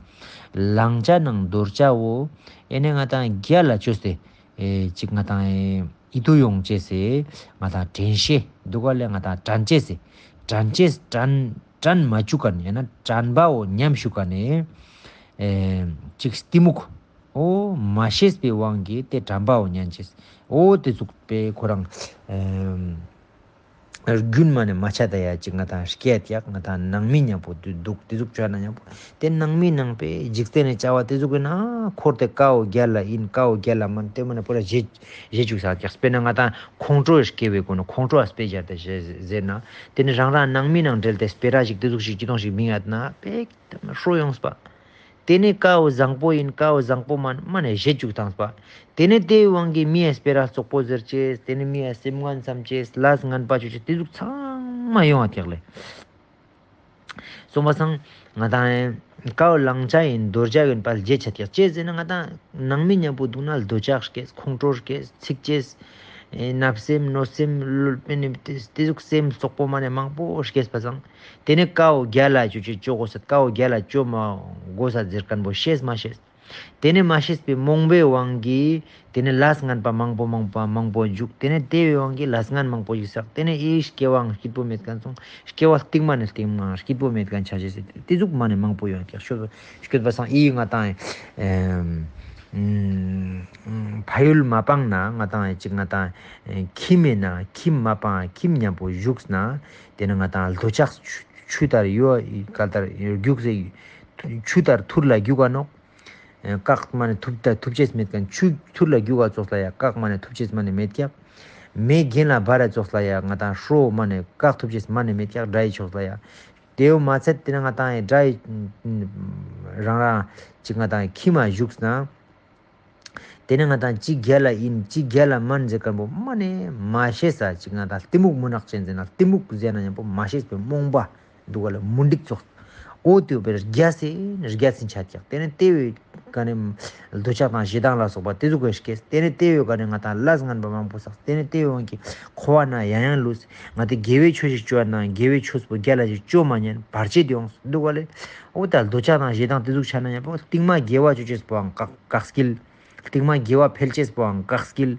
བླང་བྱ་ནང་དོར་བྱའོ། ཨེ་ནས་ང་དང་རྒྱལ་ལ་བཅོས་ཏེ། ཨེ་ཅིག་ང་དང་ཨེ་ཡིད་དུ་ཡོང་བྱས་སེ། ང་དང་དྲན་ཤེས་འདུག་ག་ལས་ང་དང་དྲན་བྱས་སེ། དྲན་བྱས་དྲན་དྲན་མ་བཅུག་ག་ནས་ཡང་ན་དྲན་པའོ་ཉམས་བཅུག་ག་ནས། ཨེ་ཅིག་གཏི་མུག་འོ་མ་ཤེས་པའི་དབང་གིས་དེ་དྲན་པའོ་ཉན་ཅེས། འོ་དེ་ཚུགས་པའི་ཁོ་རང་། རྒྱུན་མ་ནས་མ་ཆ་ད་ཡ་ཅིག་ང་དང་སྐད་ཡག་ང་དང་ནང་མི་མཉམ་པོ་འདུག་འདུག་དེ་ཚུགས་བྱོས་ན་མཉམ་པོ་དེ་ནང་མི་ནང་པའི་འཇིག་རྟེན་ནས་བྱ་བ་དེ་ཚུགས་ན་འཁོར་དེ་དཀའ་བོ་རྒྱལ་ལ་ཡིན་དཀའ་བོ་རྒྱལ་ལ་མིན་དེ་མ་ནས་པོ་ར་བཞེས་བཞེས་བཅུག་ས་ཀྱག་དཔེར་ན་ང་དང་ཁོང་ཁྲོ་སྐྱེ་བའི་སྒོ་ནས་ཁོང་ཁྲོ་ཨ་སྤེ་རྒྱལ་དེ་ཟེར་ན་དེ་ནི་རང་རང་ནང་མི་ནང་འབྲེལ་དེ་སྤེ་ར་ཞིག་དེ་ཚུགས་ཞིག་ཅི་གཏོང་ཞིག་མིང་ཡ་ན་པེ་ཧྲོ་ཡོངས་པ། དེ་ནས་དཀའ་བོ་བཟང་པོ་ཡིན་དཀའ་བོ་བཟང་པོ་མ་མ་ནས་བཞེས་བཅུག་དང་པ། དེ་ནས་དེའི་དབང་གིས་མི་ཡ་སྤེ་ར་བཙོག་པོ་ཟེར་ཅེས་དེ་ནས་མི་ཡ་སེམས་ངན་བསམ་ཅེས་ལས་ངན་པ་བཅོས་ཅེས་དེ་ཟུག་ཚང་མ་ཡོང་བ་ཀྱག་ལས། སོང་པ་སང་ང་དང་དཀའ་བོ་བླང་བྱ་ཡིན་དོར་བྱ་ཡིན་པ་བརྗེད་ཆ་ཀྱག་ཅེས་ཟེར་ན་ང་དང་ནང་མི་མཉམ་པོ་འདུག་ན་འདོད་ཆགས་སྐྱེས་ཁོང་ཁྲོ་སྐྱེས་ཚིག་ཅེས། བརྣབ་སེམས་གནོད་སེམས་བློ་དཔེ་ནི་དེ་ཟུག་སེམས་བཙོག་པོ་མ་ནས་མང་པོ་སྐྱེས་པ་སང་། དེ་ནས་དཀའ་བོ་རྒྱལ་ལ་བཅོ་ཅེས་བཅོ་དགོས་ས་དཀའ་བོ་རྒྱལ་ལ་བཅོ་མ་དགོས་ས་ཟེར་མཁན་པོ་ཤེས་མ་ཤེས། དེ་ནས་མ་ཤེས་པའི་རྨོངས་པའི་དབང་གིས་དེ་ནས་ལས་ངན་པ་མང་པོ་མང་པོ་མང་པོ་འཇུག་དེ་ནས་དེ་བའི་དབང་གིས་ལས་ངན་མང་པོ་ཞིག་བསགས་དེ་ནས་ཨེ་སྐྱེ་བའང་སྐྱིད་པོ་མེད་མཁན་སོང་སྐྱེ་བ་རྟིང་མ་ནས་རྟིང་མ་སྐྱིད་པོ་མེད་མཁན་ཆ་ཤེས་སྲིད་དེ་ཟུག་མ་ནས་མང་པོ་ཡོང་ཀྱག་ཤོད་སྐྱོད་པ་སང་ཨེ་ང་དང་ཕ་ཡུལ་མ་སྤངས་ན་ང་དང་ཅིག་ང་དང་ཁྱིམ་མེད་ན་ཁྱིམ་མ་སྤངས་ཁྱིམ་མཉམ་པོ་བཞུགས་ན་དེ་ནས་ང་དང་འདོད་ཆགས་ཆུ་ཆུ་ལྟར་ཡོད་ག་ལྟར་རྒྱུགས་སེ་ཆུ་ལྟར་ཐུར་ལ་རྒྱུག་ག་ནོག་བཀག་མ་ནས་ཐུབ་ད་ཐུབ་ཅེས་མེད་མཁན་ཆུ་ཐུར་ལ་རྒྱུག་ག་ཙོགས་ལ་ཡ་བཀག་མ་ནས་ཐུབ་ཅེས་མ་ནས་མེད་ཀྱག་མེ་རྒྱན་ལ་འབར་ར་ཙོགས་ལ་ཡ་ང་དང་ཧྲོ་མ་ནས་བཀག་ཐུབ་ཅེས་མ་ནས་མེད་ཀྱག་དགྲ་ཡི་ཕྱོགས་ལ་ཡ། དེའུ་མ་ཚད་དེ་ནས་ང་དང་ཡི་དགྲ་ཡི་རང་རང་ཅིག་ང་དང་ཁྱིམ་མ་བཞུགས་ན། དེ་ནས་ང་དང་ཅིག་རྒྱལ་ལ་ཡིན་ཅིག་རྒྱལ་ལ་མན་ཟེར་མཁན་པོ་མ་ནས་མ་ཤེས་ས་ཅིག་ང་དང་གཏི་མུག་མུན་ནག་ཅན་ཟེར་ན་གཏི་མུག་ཟེར་ན་མཉམ་པོ་མ་ཤེས་པའི་རྨོངས་པ། འདུག་ག་ལ་མུན་དིག་ཙོགས། འོ་དེ་བས་རྒྱ་སེ་རྒྱ་སེ་ཆ་ཀྱག་དེ་ནས་དེ་བས་ག་ནས་འདོད་ཆགས་དང་ཞེ་སྡང་ལ་སོགས་པ་དེ་ཚོ་གོ་སྐྱེས་དེ་ནས་དེ་བས་ག་ནས་ང་དང་ལས་ངན་པ་མང་པོ་བསགས་དེ་ནས་དེ་བས་དབང་གིས་འཁོར་བ་ན་ཡང་ཡང་ལུས་ང་དེ་དགེ་བའི་ཆོས་ཤིག་སྤྱོད་ན་དགེ་བའི་ཆོས་པོ་རྒྱ་ལ་ཞིག་སྤྱོད་མ་ཉན་བར་ཆད་ཡོང་འདུག་ག་ལས་འོ་ད་འདོད་ཆགས་དང་ཞེ་སྡང་དེ་ཚོ་ཆ་ན་ཡང་པོ་རྟིང་མ་དགེ་བ་ཆོས་ཅེས་པོའང་བཀག་བཀག་སྐྱིལ། རྟིང་མ་དགེ་བ་འཕེལ་ཅེས་པོའང་བཀག་སྐྱིལ།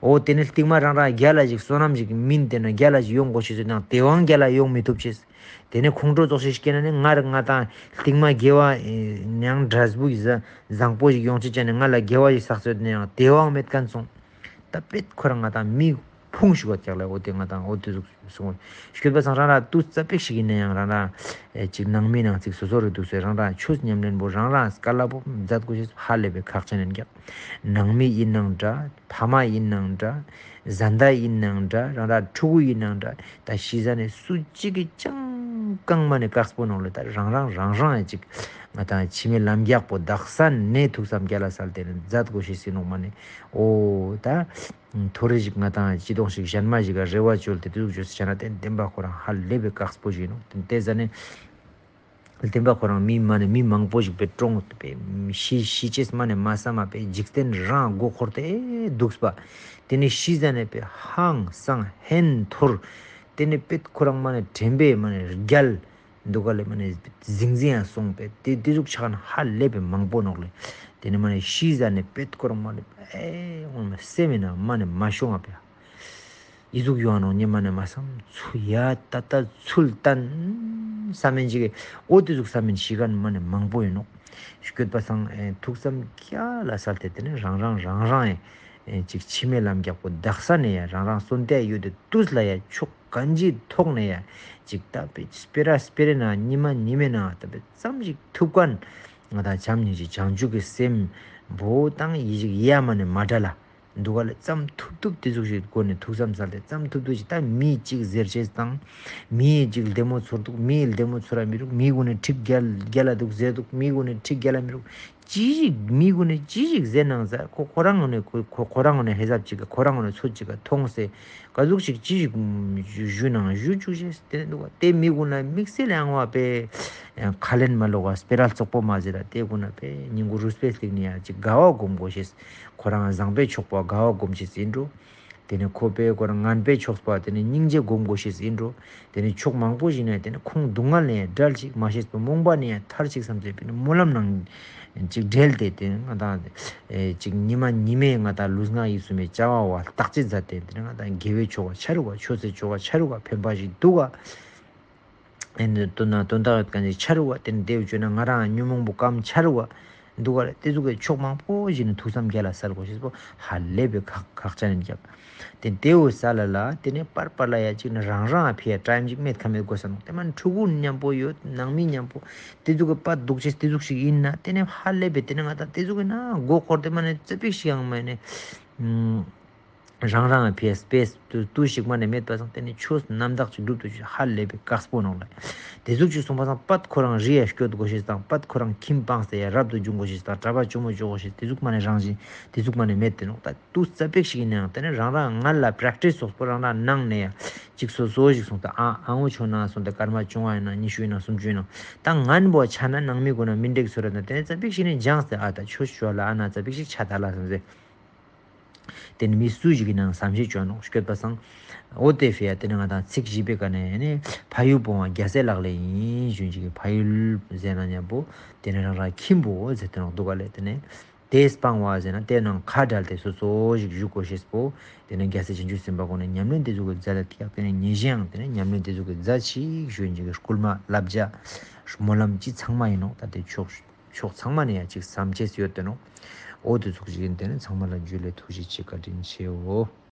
འོ་དེ་ནས་རྟིང་མ་རང་རང་རྒྱ་ལ་ཞིག་བསོད་ནམས་ཞིག་མིན་དེ་ན་རྒྱ་ལ་ཞིག་ཡོང་དགོས་ཤེས་ཟེར་ནའང་དེ་བའང་རྒྱ་ལ་ཡོང་མི་ཐུབ་ཅེས། དེ་ནས་ཁོང་ཁྲོ་ཙོགས་ཤིག་སྐྱེས་ན་ནི་སྔར་ང་དང་རྟིང་མ་དགེ་བ་ཡང་འབྲས་བུ་ཡི་བཟང་པོ་ཞིག་ཡོང་ཅེས་ཅན་ནི་ང་ལ་དགེ་བ་ཞིག་བསགས་ཚོད་ནའང་དེ་བའང་མེད་མཁན་སོང་། ད་པེད་ཁོ་རང་ང་དང་མི་ཕུང་ཞིག་བ་ཀྱག་ལ་འོ་དེ་ང་དང་འོ་དེ་ཟུག་སོང་། སྐྱོད་པ་སང་རང་ར་ཏུ་རྩ་པེག་ཞིག་ཡིན་ན་ཡང་རང་ར་ཅིག་ནང་མི་ནང་ཅིག་སོ་སོ་རུ་འདུག་སེ་རང་ར་ཆོས་ཉམས་ལེན་པོ་རང་ར་དཀའ་ལ་པོ་མཛད་དགོས་ཤེས་ཧ་ལས་པའི་ཁག་ཅན་ཡིན་ཀྱག་ནང་མི་ཡིན་ནང་འདྲ་ཕ་མ་ཡིན་ནང་འདྲ་བཟའ་ཟླ་ཡིན་ནང་འདྲ་རང་ར་ཕྲུ་གུ་ཡིན་ནང་འདྲ་ད་ཤི་ཟ་ནས་སུ་གཅིག་གིས་ཅང་རྐང་མ་ནས་དཀག་སྤོ་ནང་ལ་ད་རང་རང་རང་རང་ཡ་ཅིག་ང་དང་ཕྱི་མའི་ལམ་རྒྱགས་པོ་དག་ས་ནས་ཐུགས་བསམ་རྒྱ་ལ་སལ་ཏེ་ནས་མཛད་དགོས་ཤེས་སྲིད་ནོག་མ་ནས་འོ་ད། ཐོ་རེ་ཞིག་ང་དང་སྤྱི་དོང་ཞིག་གཞན་མ་ཞིག་ག་རེ་བ་བཅོལ་ཏེ་དེ་ཟུག་བཅོས་སུ་བྱ་ན་བརྟེན་བདེན་པ་ཁོ་རང་ཧ་ལས་པའི་དཀག་སྤོ་ཞིག་ཡིན་ནོ། དེ་ཟ་ནས་ བདེན་པ་ཁོ་རང་མི་མ་ནས་མི་མང་པོ་ཞིག་པའི་ཀྲོང་པའི་ཤི་ཤི་ཅེས་མ་ནས་མ་བསམ་མ་པའི་འཇིག་རྟེན་རང་མགོ་འཁོར་ཏེ་འདུག་པ། དེ་ནས་ཤི་ཟ་ནས་པའི་ཧང་སང་ཧན་ཐོར། དེ་ནས་པེད་ཁོ་རང་མ་ནས་དྲན་པའི་མ་ནས་རྒྱལ་འདུག་ག་ལས་མ་ནས་ཟིང་ཟིང་ཡང་སོང་པས་དེ་དེ་ཟུག་ཆགས་ན་ཧ་ལས་པའི་མང་པོ་ནོག་ལས། དེ་ནས་མ་ནས་ཤི་ཟ་ནས་པེད་ཁོ་རང་མ་ནས་ཨེ་འོང་མ་སེམས་མེད་ན་མ་ནས་མ་ཤོང་བ་པས། ཡི་ཟུག་ཡོང་ནོ་ཉི་མ་ནས་མ་བསམ་ཚུ་ཡ་ད་ལྟ་ཚུལ་བསྟན་བསམ་མིན་ཅིག་འོ་དེ་ཟུག་བསམ་མིན་ཤི་ག་ནས་མ་ནས་མང་པོ་ཡིན་ནོ། སྐྱོད་པ་སང་ཨེ་ཐུགས་བསམ་རྒྱ་ལ་སལ་ཏེ་དེ་ནས་རང་རང་རང་རང་ཨེ་ཅིག་ཕྱི་མའི་ལམ་རྒྱག་པོ་དག་ས་ནས་ཡ་རང་རང་གསོན་ཏེ་ཡོད་དེ་དུས་ལ་ཡ་ཕྱོགས་གང་ཅིའི་ཐོག་ནས་ཡ་ཅིག་ད་པེ་སྤེ་ར་སྤེ་རེ་ན་ཉི་མ་ཉི་མའི་ནང་ད་པེ་ཙམ་ཞིག་ཐུབ་ཀ་ན་ང་དང་བྱམས་སྙིང་རྗེ་བྱང་ཆུབ་ཀྱི་སེམས་བོ་དང་ཡི་ཞིག་ཡ་མ་ནས་མ་འདྲ་ལ། འདུག་ག་ལས་ཙམ་ཐུབ་ཐུབ་དེ་ཟུག་ཞིག་སྒོ་ནས་ཐུགས་བསམ་སལ་ཏེ་ཙམ་ཐུབ་ཐུབ་ཅིག་ད་མི་གཅིག་ཟེར་ཅེས་དང་། མི་གཅིག་ལྡེ་མོ་ཚོར་འདུག་མི་ལྡེ་མོ་ཚོར་ར་མི་རུག་མི་གུན་ནས་ཁྲིག་རྒྱལ་རྒྱལ་ལ་འདུག་ཟེར་འདུག་མི་གུན་ནས་ཁྲིག་རྒྱལ་ལ་མི་རུག་ཅི་ཞིག་མི་གུན་ནས་ཅི་ཞིག་ཟེར་ནང་ཟ་ཁོ་ཁོ་རང་ངོ་ནས་ཁོ་ཁོ་ཁོ་རང་ངོ་ནས་ཧེ་ཟབ་ཅིག་ག་ཁོ་རང་ངོ་ནས་ཚོད་ཅིག་ག་མཐོང་སེ་ག་ཟུག་ཞིག་ཅི་ཞིག་ཞུ་ནང་ཞུ་བཅུག་ཅེས་དེ་འདུག་ག་དེ་མི་གུན་ལ་དམིགས་བསལ་ཡང་བ་པས་ཁ་ལེན་མ་ལོག་ག་སྤེ་ར་བཙོག་པོ་མ་ཟེར་ར་དེ་གུན་ན་པས་ཉིན་གུ་རུས་པའི་སྟེང་ནས་ཡ་ཅིག་དགའ་བ་སྒོམ་དགོས་ཤེས། ཁོ་རང་བཟང་པོའི་ཕྱོགས་པ་དགའ་བ་སྒོམ་ཤེས་ཡིན་འགྲོ། དེ་ནས་ཁོ་པའི་ཁོ་རང་ངན་པའི་ཕྱོགས་པ་དེ་ནས་སྙིང་རྗེ་སྒོམ་དགོས་ཤེས་ཡིན་འགྲོ། དེ་ནས་ཕྱོགས་མང་པོ་ཞིག་ནས་དེ་ནས་ཁོང་སྡུག་བསྔལ་ནས་བསྒྲལ་ཅིག་མ་ཤེས་པ་རྨོངས་པ་ནས་ཐར་ཅིག་བསམ་ཚེ་པའི་སྨོན་ལམ་ནང་ཅིག་འབྲེལ་ཏེ་དེ་ང་དང་ཅིག་ཉི་མ་ཉི་མའི་ང་དང་ལུས་ངག་ཡིད་གསུམ་པའི་བྱ་བ་བ་བརྟག་དཔྱད་མཛད་དེ་དེ་ནས་ང་དང་དགེ་བའི་ཕྱོགས་པ་ཆ་རུ་བ་ཆོས་སའི་ཕྱོགས་པ་ཆ་རུ་བ་ཕན་པ་ཞིག་འདུག་ག་ཨེ་ནི་དོན་དག་དོན་དག་ཡོད་མཁན་ཅིག་ཆ་རུ་བ་དེ་ནི་དེ་བརྗོད་ན་ང་རང་ཉོན་མོངས་པོ་སྐམ་ཆ་རུ་བ་འདུག་ག་ལ་དེ་ཚོ་གི་ཕྱོགས་མང་པོ་ཞིག་ནི་ཐུགས་བསམ་རྒྱ་ལ་སལ་དགོས་ཤེས་པོ་ཧ་ལས་པའི་ཁག་ཁག་ཅན་ཡིན་ཀྱང་། དེ་དེ་འོ་ས་ལ་ལ་དེ་ནས་པར་པར་ལ་ཡ་གཅིག་ནི་རང་རང་ཨ་ཕི་ཡ་ཏྲ་ཡམ་གཅིག་མེད་ཁ་མེད་དགོས་ས་ནོ་དེ་མ་ཕྲུ་གུ་མཉམ་པོ་ཡོད་ནང་མི་མཉམ་པོ་དེ་ཚོ་གི་པ་སྡུག་ཅེས་དེ་ཚོ་ཞིག་ཡིན་ན་དེ་ནས་ཧ་ལས་པའི་དེ་ནས་ང་ད་དེ་ཚོ་གི་ན་མགོ་འཁོར་དེ་མ་ནས་ཙི་པིག་ཞིག་ཡང་མ་ནས། རང་རང་ཕི་སྤེས་ཏུ་ཏུ་ཞིག་མ་ནས་མེད་པ་སང་དེ་ནས་ཆོས་རྣམ་དག་ཅིག་སྒྲུབ་ཏུ་ཧ་ལས་པའི་དཀགས་པོ་ནང་ལ། དེ་ཟུག་ཅིག་སོང་པ་སང་པད་ཁོ་རང་རི་ཡ་སྐྱོད་དགོས་ཤེས་དང་པད་ཁོ་རང་ཁྱིམ་སྤངས་ཏེ་ཡ་རབ་ཏུ་འབྱུང་དགོས་ཤེས་དང་གྲྭ་པ་ཇོ་མོ་ཇོ་དགོས་ཤེས་དེ་ཟུག་མ་ནས་རང་བཞིན་དེ་ཟུག་མ་ནས་མེད་དེ་ནོ་ད་ཏུ་རྩ་པེག་ཞིག་ཡིན་ནའང་དེ་ནས་རང་རང་ང་ལ་པྲེག་ཊིས་སོགས་པོ་རང་རང་ནང་ནས་ཡ་ཅིག་སོ་སོ་ཞིག་སོང་ད་ཨ་ཨ་འོ་ཆོ་ན་སོང་ད་སྐར་མ་བཅོ་ལྔ་ཡིན་ན་ཉི་ཤུ་ཡིན་ན་སུམ་ཅུ་ཡིན་ན་ད་ངན་པོ་ཆ་ན་ནང་མི་དགོས་ན་མི་འགྲིག་ཚོ་ར་ན་དེ་ནས་རྩ་པེག་ཞིག་ནས་སྦྱངས་ཏེ་ཨ་ད་ཆོས་ཆོས་ལ་ཨ་ན་རྩ་པེག་ཞིག་ཆ་ད་ལ་སོང་ཟེར། དེ་ནི་མི་སུ་ཞིག་གི་ནང་བསམ་ཤེས་བཅོས་ནོ་སྐྱོད་པ་སང་། འོ་དེ་ཕི་ཡ་དེ་ནི་ང་དང་ཚིག་བཞི་པའི་ཀ་ནས་ནི་ཕ་ཡུལ་སྤོང་བ་རྒྱལ་སྲས་ལག་ལེན་ཡིན་ཞུན་ཅིག་གི་ཕ་ཡུལ་ཟེར་ན་མཉམ་པོ་དེ་ནི་རང་རང་ཁྱིམ་པོ་ཟེར་དེ་ནོ་འདུག་ག་ལས་དེ་ནི་དེ་སྤང་བ་ཟེར་ན་དེ་ནང་ཁ་བྲལ་ཏེ་སོ་སོ་ཞིག་བཞུགས་དགོས་ཤེས་པོ་དེ་ནི་རྒྱལ་སྲས་བྱང་ཆུབ་སེམས་དཔའ་ཁོང་ནི་ཉམས་ལེན་དེ་ཚོ་གི་རྫ་ལ་ཐིག་དེ་ནི་ཉེ་ཞིང་དེ་ནི་ཉམས་ལེན་དེ་ཚོ་གི་རྫ་ཆིག་ཞུན་ཅིག་གི་སྐུལ་མ་བསླབ་བྱ་སྨོན་ལམ་ཅི་ཚང་མ་ཡིན་ནོ་ད་དེ་ཕྱོགས། ཕྱོགས་ཚང་མ་ནས་ཡང་ཅིག་བསམ་ཅེས་ཡོད་དེ་ནོ། འོ་དེ་ཚོགས་ཅིག་ཡིན་དེ་ནི་ཚང་མ་ལ་འཇུ་ལེ་ཐུགས་རྗེ་ཆེ་བཀའ་དྲིན་ཆེའོ།